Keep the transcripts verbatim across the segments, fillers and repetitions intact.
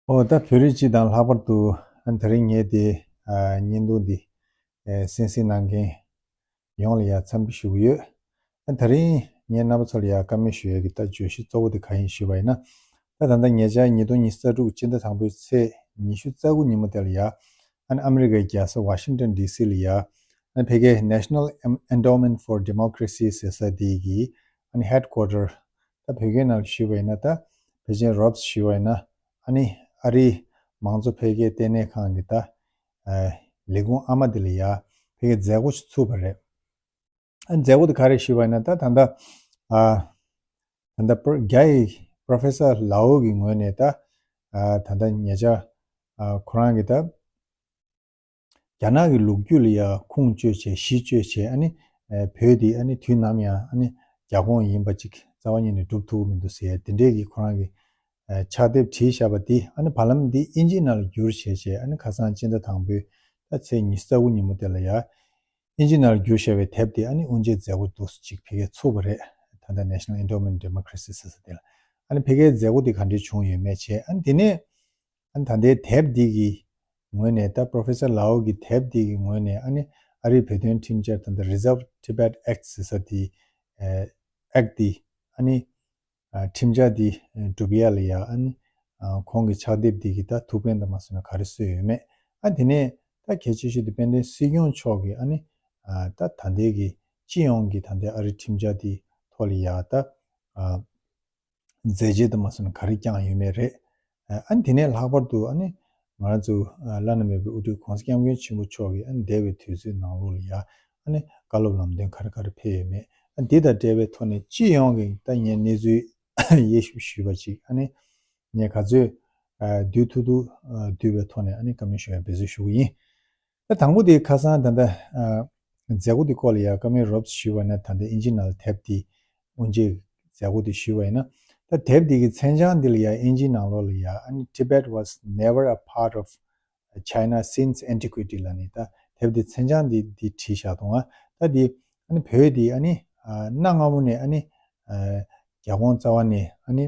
ཨོ་ད་བོད་རིགས་སྤྱི་དང་ལྷག་པར་དུ་ཨ་ནི་དེ་རིང་ངས་དེ་ཨ་བརྙན་ཐུང་འདི་ཨེ་གསན་གཟིགས་གནང་མཁན་ཡོངས་ལ་ཡང་འཚམས་འདྲི་ཞུ་གི་ཡོད། ཨ་ནི་དེ་རིང་ངས་རྣམ་པ་ཚོ་ལ་ཡང་བཀའ་མོལ་ཞུ་ཡས་ཀྱི་ད་བརྗོད་གཞི་གཙོ་བོ་དེ་ག་ཡིན་ཞུས་པ་ཡིན་ན། ད་ད་ལྟ་ཉེ་ཆར་ཉིས་སྟོང་ཉི་ཤུ་རྩ་དྲུག་སྤྱི་ཟླ་དང་པོའི་ཚེས་ཉི་ཤུ་རྩ་དགུ་ཉིན་མོ་དེ་ལ་ཡང་ཨ་ནི་ཨ་མི་རི་ཀའི་རྒྱལ་ས་ཝ་ཤིང་ཏོན་ཌི་སི་ལ་ཡང་ཨ་ནི་ཕ་གིའི་National Endowment for Democracy ཟེར་ས་དེ་གི་ཨ་ནི་ཧེཌ་ཀོ་ཊར། ད་བོད་སྐད་ནང་ཞུས་པ་ཡིན་ན་ད་ཕལ་ཆེར་རོབ་ཙམ་ཞུས་པ་ཡིན་ན་ཨ་ནི་ཨ་རིའི་མང་གཙོ་འཕེལ་རྒྱས་ལྟེ་གནས་ཁང་གི་ད་ཨ་ལས་ཁུངས་ཨ་མ་དེ་ལ་ཡ་ཕ་གིའི་མཛད་སྒོ་ཞིག་ཚུགས་པ་རེད། ཨ་མཛད་སྒོ་དེ་ག་རེ་ཞུས་པ་ཡིན་ན་ད་ད་ལྟ་ཨ་ད་ལྟ་པྲོ་རྒྱ་ཡི་པྲོ་ཕེ་སར་ལའོ་གི་ངོས་ནས་ད་ཨ་ད་ལྟ་ཉེ་ཆར་ཨ་ཁོ་རང་གི་ད་རྒྱ་ནག་གི་ལོ་རྒྱུས་ལ་ཡ་ཁུངས་བཅོལ་བྱས་གཞི་བཅོལ་བྱས་ཨ་ནི་ཨ་བོད་འདི་ཨ་ནི་དུས་ནམ་ཡང་ཨ་ནི་རྒྱ་ཁོངས་ཡིན་པ་ཅིག་རྩ་བ་ཉིད་ནས་སྒྲུབ་ཐུབ་ཀྱི་མི་འདུག་ཟེར་ཡ་དེ་འདྲས་ཀྱི་ཁོ་རང་གི་ཨ་ཕྱག་དེབ་བྲིས་བཞག་པ་དེ་ཨ་ནི་བར་ལམ་འདི་ཨིན་ཇི་ནང་ལ་བསྒྱུར་བྱས་བྱས་ཨ་ནི་ཁ་སང་སྤྱི་ཟླ་དང་པོའི་ད་ཚེས་ཉི་ཤུ་རྩ་དགུ་ཉིན་མོ་དེ་ལ་ཡ་ཨིན་ཇི་ནང་ལ་བསྒྱུར་བཞག་པའི་དེབ་དེ་ཨ་ནི་དབུ་འབྱེད་མཛད་སྒོ་འདུག་སེ་ཅིག་ཕ་གིར་ཚུགས་པ་རེད། ད་ལྟ་National Endowment Democracy ཟེར་ས་དེ་ལ་ཨ་ནི་ཕ་གིའི་མཛད་སྒོ་དེ་ག་འདྲས་བྱུང་ཡོད་མེད་བྱས་ཨ་ནི་དེ་ནས་ཨ་ནི་ད་ལྟའི་དེབ་འདི་གི་ངོས་ནས་ད་པྲོ་ཕེ་སར་ལའོ་གི་དེབ་འདི་གི་ངོས་ནས་ཨ་ནི་ཨ་རིའི་བོད་དོན་ཁྲིམས་འཆར་ད་ལྟ་Resolve Tibet Act ཟེར་ས་དེ་ཨེཀ་དེ་ཨ་ནི་ཨ་ཁྲིམས་འཆར་འདི་སྒྲུབ་ཡ་ལ་ཡ་ཨ་ནི་ཨ་ཁོང་གི་ཕྱག་དེབ་འདི་གི་ད་ཐུགས་ཕན་དང་མ་སོན་ན་ག་རེ་གསོས་ཡོད་མེད། ཨ་དེ་ནས་ད་གལ་ཆེ་ཤོས་དེ་དཔལ་ལྡན་སྲིད་སྐྱོང་མཆོག་གིས་ཨ་ནི་ཨ་ད་ད་ལྟའི་གི་སྤྱི་ཡོངས་ཀྱི་ད་ལྟའི་ཨ་རི་ཁྲིམས་འཆར་འདི་ཐོག་ལ་ཡ་ད་ཨ་མཛད་རྗེས་དང་མ་སོན་ན་ག་རེ་བསྐྱངས་ཡོད་མེད་རེད། ཨ་ནི་དེ་ནས་ལྷག་པར་དུ་ཨ་ནི་ང་རང་ཚོ་ཨ་བླ་ན་མེད་པའི་དབུ་ཁྲིད་༸གོང་ས་༸སྐྱབས་མགོན་ཆེན་པོ་མཆོག་གིས་ཨ་ནི་འདས་པའི་དུས་ཚོད་ནང་ལོགས་ལ་ཡ་ཨ་ནི་བཀའ་སློབ་ལམ་སྟོན་ག་རེ་ག་རེ་ཕེབས་ཡོད་མེད། ཨ་འདི་དང་འབྲེལ་བའི་ཐོག་ནས་སྤྱི་ཡོངས་ཀྱི་ད་ངས་གནས་ཚུལ་དབྱེ་ཞིབ་ཞུས་པ་ཅིག་ཨ་ནི་ངས་ག་ཚོད་ཨ་བསྡུས་ཐུབ་ཐུབ་ཨ་བསྡུས་པའི་ཐོག་ནས་ཨ་ནི་བཀའ་མོལ་ཞུ་བའི་འབད་རྩོལ་ཞུ་གི་ཡིན། ད་དང་པོ་དེ་ཁ་སང་ད་ལྟ་ཨ་མཛད་སྒོ་དེ་སྐོར་ལ་ཡ་བཀའ་མོལ་རོབ་ཙམ་ཞུས་པ་ན་ད་ལྟ་ཨིན་ཇི་ནང་ལ་དེབ་དེ་དབུ་འབྱེད་མཛད་སྒོ་དེ་ཞུས་པ་ཡིན་ན། ད་དེབ་དེ་གི་མཚན་བྱང་འདི་ལ་ཡ་ཨིན་ཇི་ནང་ལོགས་ལ་ཡ་ཨ་ནི་Tibet was never a part of China since antiquity ལབ་ནས་ད་དེབ་དེ་མཚན་བྱང་འདི་འདི་བྲིས་བཞག་འདུག་ཨ། ད་དེ་ཨ་ནི་བོད་དེ་ཨ་ནི་ཨ་གནའ་སྔ་མོ་ནས་ཨ་ནི་ཨ་རྒྱ་ཁོངས་རྩ་བ་ནས་ཨ་ནི་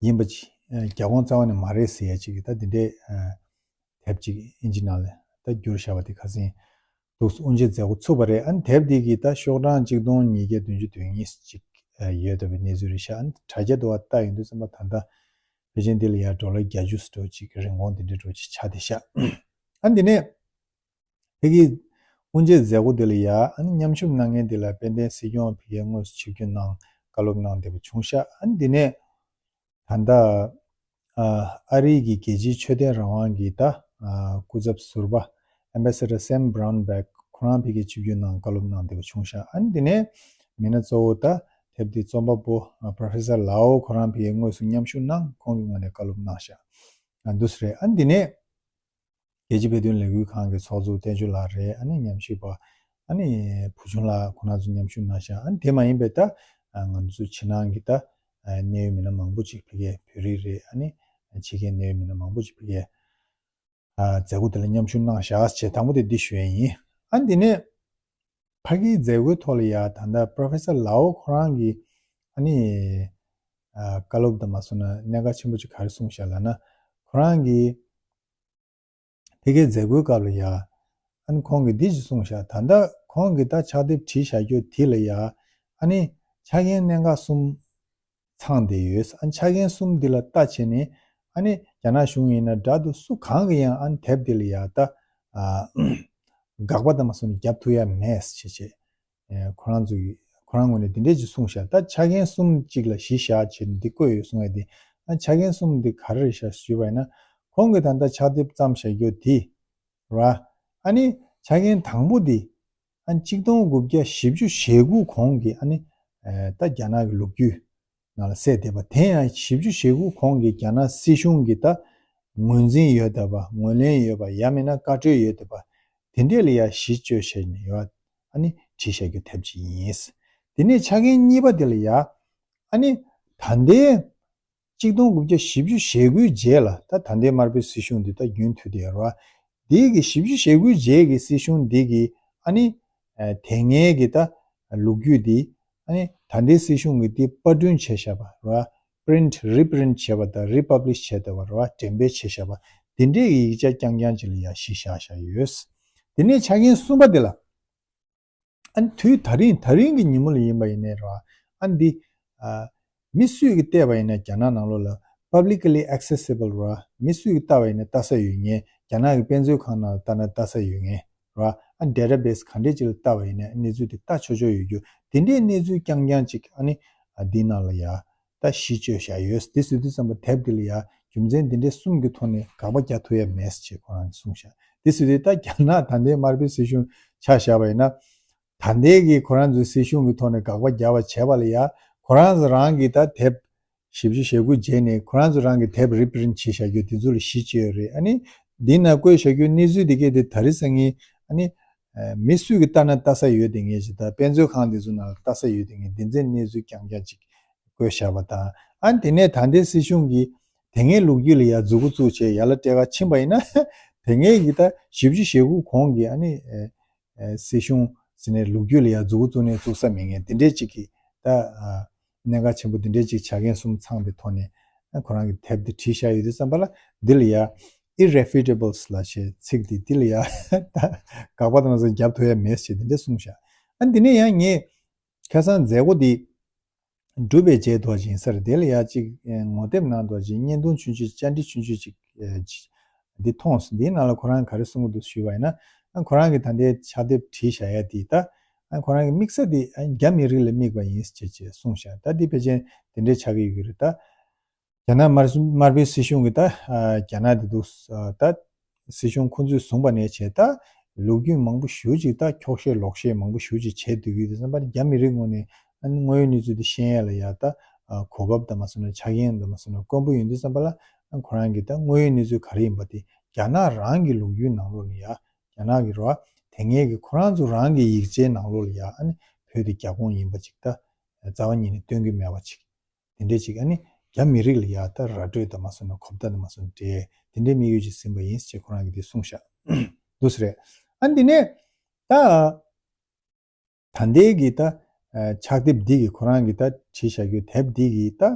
ཡིན་པ་ཅིག་ཨ་རྒྱ་ཁོངས་རྩ་བ་ནས་མ་རེད་ཟེར་ཡ་ཅིག་གི་ད་འདི་འདྲའི་ཨ་དེབ་ཅིག་ཨིན་ཇི་ནང་ལ་ད་བསྒྱུར་བཞག་པ་དེ་ཁ་སང་འདུག་སེ་དབུ་འབྱེད་མཛད་སྒོ་ཚུགས་པ་རེད། ཨ་ནི་དེབ་འདི་གི་ད་ཤོག་གྲངས་གཅིག་སྟོང་ཉིས་བརྒྱ་བདུན་ཅུ་དོན་གཉིས་ཅིག་ཨ་ཡོད་བསྡད་པའི་གནས་ཚུལ་རེད་ཤག་ཨ་ནི་དྲ་རྒྱ་དུ་བ་ལྟ་ཡོང་དུས་ཙམ་པ་ད་ལྟ་ཕལ་ཆེར་འདི་ལ་ཡ་ཌོ་ལར་བརྒྱད་ཅུ་ཙམ་ཅིག་རིན་གོང་འདི་འདྲ་འདྲ་ཅིག་ཆགས་བསྡད་ཤག་ཨ་ནི་འདི་ནས་ཕ་གིའི་དབུ་འབྱེད་མཛད་སྒོ་འདི་ལ་ཡ་ཨ་ནི་མཉམ་ཞུགས་གནང་མཁན་འདི་ལ་དཔལ་ལྡན་སྲིད་སྐྱོང་ཕ་གིར་དངོས་སུ་ཆིབས་བསྒྱུར་གནང་བཀའ་སློབ་གནང་བསྡད་པ་བྱུང་ཤག་ཨ་ནི་འདི་ནས་ད་ལྟ་ཨ་ཨ་རི་གི་རྒྱལ་སྤྱིའི་ཆོས་དད་རང་དབང་གི་ད་ཨ་སྐུ་ཚབ་ཟུར་པ་Ambassador Sam Brownback ཁོ་རང་ཕ་གིར་ཆིབས་བསྒྱུར་གནང་བཀའ་སློབ་གནང་བསྡད་པ་བྱུང་ཤག་ཨ་ནི་འདི་ནས་མི་སྣ་གཙོ་བོ་ད་དེབ་འདི་རྩོམ་པ་པོ་ཨ་Professor Lau ཁོ་རང་ཕ་གིར་དངོས་སུ་མཉམ་ཞུགས་གནང་ཁོང་གི་ངོས་ནས་བཀའ་སློབ་གནང་ཤག་ཨ་འདུག་སེ་རེད། ཨ་ནི་འདི་ནས་རྒྱལ་སྤྱིའི་བོད་དོན་ལས་འགུལ་ཁང་གི་ཚོགས་གཙོ་བསྟན་ཆོས་ལགས་རེད། ཨ་ནི་ཉམས་ཞིབ་པ་ཨ་ནི་བུ་ཆུང་ལགས་ཁོང་རྣམ་ཚོ་མཉམ་ཞུགས་གནང་ཤག་ཨ་ནི་དེ་མ་ཡིན་པའི་ད་ང་ཚོ་ཕྱི་ནང་གི་ད་གནད་ཡོད་མི་སྣ་མང་པོ་ཅིག་ཕ་གིའི་བོད་རིགས་རེད། ཨ་ནི་ཕྱི་རྒྱལ་གནད་ཡོད་མི་སྣ་མང་པོ་ཅིག་ཕ་གིའི་མཛད་སྒོ་དེ་ལ་མཉམ་ཞུགས་གནང་ཤག་ཅེས་དང་པོ་དེ་འདི་ཞུ་ཡས་ཡིན། ཨ་ནི་དེ་ནས་ཕ་གིའི་མཛད་སྒོའི་ཐོག་ལ་ཡ་ད་ལྟ་Professor Lau ཁོ་རང་གིས་ཨ་ནི་བཀའ་སློབ་དང་མ་སོང་ན་གནད་འགག་ཆེན་པོ་ཅིག་ག་རེ་གསུངས་ཤག་ལབ་ན། ཁོ་རང་གིས་ཕ་གིའི་མཛད་སྒོའི་སྐབས་ལ་ཡ་ཨ་ནི་ཁོང་གིས་འདི་ཅིག་གསུངས་ཤག་ད་ལྟ་ཁོང་གིས་ད་ཕྱག་དེབ་བྲིས་བཞག་རྒྱུ་དེ་ལ་ཡ་ཨ་ནི་ཆ་རྐྱེན་གནད་འགག་གསུམ་ཚང་བསྡད་ཡོད། ཨ་ནི་ཆ་རྐྱེན་གསུམ་འདི་ལ་ལྟ་བྱས་ནས་ཨ་ནི་རྒྱ་ནག་གཞུང་ཡིན་ན་འདྲ་འདུག་སུ་གང་གིས་ཡང་ཨ་ནི་དེབ་འདི་ལ་ཡ་ད་ཨ་དགག་པ་དང་མ་སོང་ནས་རྒྱབ་ཐུབ་ཡ་མེད་ཅེས་བྱས། ཁོ་རང་ཚོ་གིས་ཁོ་རང་ངོས་ནས་དེ་འདྲས་ཅིག་གསུངས་ཤག་ད་ཆ་རྐྱེན་གསུམ་གཅིག་ལ་གཞི་བཞག་བྱས་ནས་འདི་བཀོད་ཡོད་གསུང་ཡ་དེ། ཨ་ཆ་རྐྱེན་གསུམ་འདི་ག་རེ་རེད་ཤག་ཞུས་པ་ཡིན་ན། ཁོང་གིས་ད་ལྟ་ཕྱག་དེབ་བརྩམས་བཞག་རྒྱུ་དེ་ར། ཨ་ནི་ཆ་རྐྱེན་དང་པོ་དེ་ཨ་ནི་གཅིག་སྟོང་དགུ་བརྒྱ་བཞི་བཅུ་ཞེ་དགུ་གོང་གི་ཨ་ནི་ད་རྒྱ་ནག་གི་ལོ་རྒྱུས་ནང་ལ་གསལ་བསྡད་པ་དེ་ཡང་བཞི་བཅུ་ཞེ་དགུ་གོང་གི་རྒྱ་ནག་སྲིད་གཞུང་གི་ད་ངོས་འཛིན་ཡོད་བསྡད་པ། ངོས་ལེན་ཡོད་པ། ཡང་མིན་ན་བཀའ་འཁྲོལ་ཡོད་བསྡད་པ་དེ་འདྲས་ལ་ཡ་གཞི་བཅོལ་བྱས་ནས་ཡོད་ཨ་ནི་བྲིས་བཞག་རྒྱུ་དེབ་ཅིག་ཡིན། དེ་ནས་ཆ་རྐྱེན་གཉིས་པ་དེ་ལ་ཡ་ཨ་ནི་ད་ལྟའི་གཅིག་སྟོང་དགུ་བརྒྱ་བཞི་བཅུ་ཞེ་དགུའི་རྗེས་ལ་ད་ད་ལྟའི་དམར་པོའི་སྲིད་གཞུང་འདི་ད་རྒྱུན་མཐུད་དེ་ཡོད་རེད་བ། འདི་གི་བཞི་བཅུ་ཞེ་དགུའི་རྗེས་ཀྱི་སྲིད་གཞུང་འདི་གི་ཨ་ནི་ཨ་དེ་སྔའི་གི་ད་ལོ་རྒྱུས་འདི་ཨ་ནི་ད་ལྟའི་སྲིད་གཞུང་གི་འདི་པར་སྐྲུན་བྱས་བཞག་པ་རེད་བ། print reprint བྱས་པ་དང་republish བྱས་བསྡད་པ་རེད་བ། འགྲེམས་སྤེལ་བྱས་བཞག་པ་དེ་འདྲའི་ཡིག་ཆ་རྐྱང་རྐྱང་ཅིག་ལ་ཡ་གཞི་བཞག་བཞག་ཡོད། དེ་ནས་ཆ་རྐྱེན་གསུམ་པ་དེ་ལ། ཨ་ནི་དུས་ད་རིང་ད་རིང་གི་ཉིན་མོ་ལ་ཡིན་པ་ཡིན་ནའི་རེད་བ། ཨ་ནི་འདི་ཨ་མི་སུས་ཀྱིས་བལྟས་པ་ཡིན་ན་རྒྱ་ནག་ནང་ལོགས་ལ་publicly accessible རེད་བ། མི་སུས་ཀྱིས་བལྟས་པ་ཡིན་ན་ལྟ་ས་ཡོད་མཁན། རྒྱ་ནག་གི་དཔེ་མཛོད་ཁང་ནང་ལ་ལྟ་ན་ལྟ་ས་ཡོད་མཁན་རེད་བ། ཨ་ནི་database ག་འདྲས་ཅིག་ལ་ལྟ་བ་ཡིན་ན་གནས་ཚུལ་དེ་ལྟ་ཆོག་ཆོག་ཡོད་རྒྱུ་དེ་འདྲའི་གནས་ཚུལ་རྐྱང་རྐྱང་ཅིག་ཨ་ནི་ཨ་འདི་ནང་ལ་ཡ། ད་གཞི་བཅོལ་བཞག་ཡོད། དེ་ཟེར་དུས་ཙམ་པ་དེབ་འདི་ལ་ཡ་རྒྱུ་མཚན་འདི་འདྲའི་གསུམ་གྱི་ཐོག་ནས་དགག་པ་རྒྱག་ཐུབ་ཡ་མེད་ཅེས་ཁོ་རང་གིས་གསུངས་ཤག་དེ་ཟེར་དུས་ད་རྒྱ་ནག་ད་ལྟའི་དམར་པོའི་སྲིད་གཞུང་ཆ་བཞག་པ་ཡིན་ན། ད་ལྟའི་གི་ཁོ་རང་ཚོའི་སྲིད་གཞུང་གི་ཐོག་ནས་དགག་པ་རྒྱག་པ་བྱས་པ་ལ་ཡ་ཁོ་རང་ཚོ་རང་གི་ད་དེབ་བཞི་བཅུ་ཞེ་དགུ་བརྗེས་ནས་ཁོ་རང་ཚོ་རང་གི་དེབ་reprint བྱས་བཞག་རྒྱུ་དེ་ཚོ་ལ་གཞི་བཅོལ་ཡོད་རེད། ཨ་ནི་འདི་ན་བཀོད་བཞག་རྒྱུ་གནས་ཚུལ་དེ་གས་དེ་ད་རེས་སང་ཉིན་ཨ་ནི་མི་སུས་ཀྱིས་ལྟ་ན་ལྟ་ས་ཡོད་དེ་ངེས་ཅིག་ད་དཔེ་མཛོད་ཁང་དེ་ཚོ་ནང་ལ་ལྟ་ས་ཡོད་དེ་ངེས་དེ་ཚོའི་གནས་ཚུལ་རྐྱང་རྐྱང་ཅིག་བཀོད་བཞག་པ་དང་། ཨ་ནི་དེ་ནས་ད་ལྟའི་སྲིད་གཞུང་གིས་དེ་སྔའི་ལོ་རྒྱུས་ལ་ཡ་མཛུབ་གུ་བཙུགས་བྱས་ཡར་ལ་སྤྲད་ག་ཕྱིན་པ་ཡིན་ན། དེ་སྔའི་གི་ད་བཞི་བཅུ་ཞེ་དགུ་གོང་གི་ཨ་ནི་ཨེ་ཨེ་སྲིད་གཞུང་ཟེར་ནས་ལོ་རྒྱུས་ལ་ཡ་མཛུབ་གུ་བཙུགས་ནས་བཙུགས་ས་མེད་མཁན་དེ་འདྲས་ཅིག་གི་ད་ཨ་གནད་འགག་ཆེན་པོ་དེ་འདྲས་ཅིག་ཆ་རྐྱེན་གསུམ་ཚང་བའི་ཐོག་ནས་ཨ་ཁོ་རང་གི་དེབ་དེ་བྲིས་བཞག་ཡོད་དུས་ཙམ་པ་ལ་འདི་ལ་ཡ་irrefutables ལབ་བྱས་ཚིག་དེ་འདི་ལ་ཡ་ད་དགག་པ་དང་ཚོ་རྒྱབ་ཐུབ་ཡ་མེད་ཅེས་དེ་འདྲས་གསུངས་བཞག་ཨ་འདི་ནས་ཡང་ངས་ཁ་སང་མཛད་སྒོ་འདི། སྒྲུབ་པའི་རྗེས་ཐོག་ཡིན་ས་རེད། དེ་ལ་ཡ་གཅིག་ངོ་དེབ་ནང་དུ་ཅིག་བརྙན་ཐུང་ཆུང་ཆུང་བཅར་འདྲི་ཆུང་ཆུང་ཅིག་འདི་མཐོང་སོང་། འདིའི་ནང་ལ་ཁོ་རང་ག་རེ་གསུང་གི་འདུག་ཞུས་པ་ཡིན་ན། ཁོ་རང་གིས་ད་ལྟའི་ཕྱག་དེབ་བྲིས་བཞག་ཡ་དེ་ད་ཁོ་རང་གི་དམིགས་ས་དེ་རྒྱ་མི་རིགས་ལ་དམིགས་པ་ཡིན་ཅེས་ཅེས་གསུངས་བཞག་ད་འདི་ཕལ་ཆེར་དེ་འདྲའི་ཆགས་ཀྱི་ཡོད་ཀྱི་རེད་ད། རྒྱ་ནག་དམར་དམར་པོའི་སྲིད་གཞུང་གིས་ད་ཨ་རྒྱ་ནག་དེ་འདུག་ཨ་ད་སྲིད་གཞུང་ཁོ་ཚོས་བཟུང་པ་ནས་བྱས་ད་ལོ་རྒྱུས་མང་པོ་ཞེ་ཅིག་ད་འཁྱོག་བཤད་ལོག་བཤད་མང་པོ་ཞེ་ཅིག་བྱས་བསྡད་ཀྱི་ཡོད་དུས་ཙམ་པ་རྒྱ་མི་རིགས་ངོས་ནས་ཨ་ནི་དངོས་ཡོད་གནས་ཚུལ་དེ་ཤེས་ཡ་ལ་ཡ་ད་ཨ་གོ་སྐབས་དང་མ་སོང་ན་ཆ་རྐྱེན་དང་མ་སོང་ན་དཀོན་པོ་ཡོང་དུས་ཙམ་པ་ལ་ཨ་ཁོ་རང་གིས་ད་དངོས་ཡོད་གནས་ཚུལ་ག་རེ་ཡིན་པ་དེ་རྒྱ་ནག་རང་གི་ལོ་རྒྱུས་ནང་ལོགས་ལ་ཡ་རྒྱ་ནག་གི་རོ་དེ་སྔའི་གི་ཁོ་རང་ཚོ་རང་གི་ཡིག་ཆའི་ནང་ལོགས་ལ་ཡ་ཨ་ནི་བོད་དེ་རྒྱ་ཁོངས་ཡིན་པ་ཅིག་ད་རྩ་བ་ཉིད་ནས་སྟོན་གྱི་མེད་པ་ཅིག་དེ་འདྲས་ཅིག་ཨ་ནི་རྒྱ་མི་རིགས་ལ་ཡ་ད་ར་སྤྲོད་དང་མ་སོང་ན་གོ་བརྡ་དང་མ་སོང་ན་འདྲེ་དེ་འདྲའི་དམིགས་ཡུལ་ཅིག་ཟིན་པ་ཡིན་ཅེས་ཁོ་རང་གིས་དེ་གསུངས་ཤག་འདུག་སེ་རེད། ཨ་ནི་དེ་ནས་ད་ད་ལྟའི་གི་ད་ཕྱག་དེབ་འདི་གི་ཁོ་རང་གི་ད་བྲིས་བཞག་རྒྱུ་དེབ་འདི་གི་ད་དེ་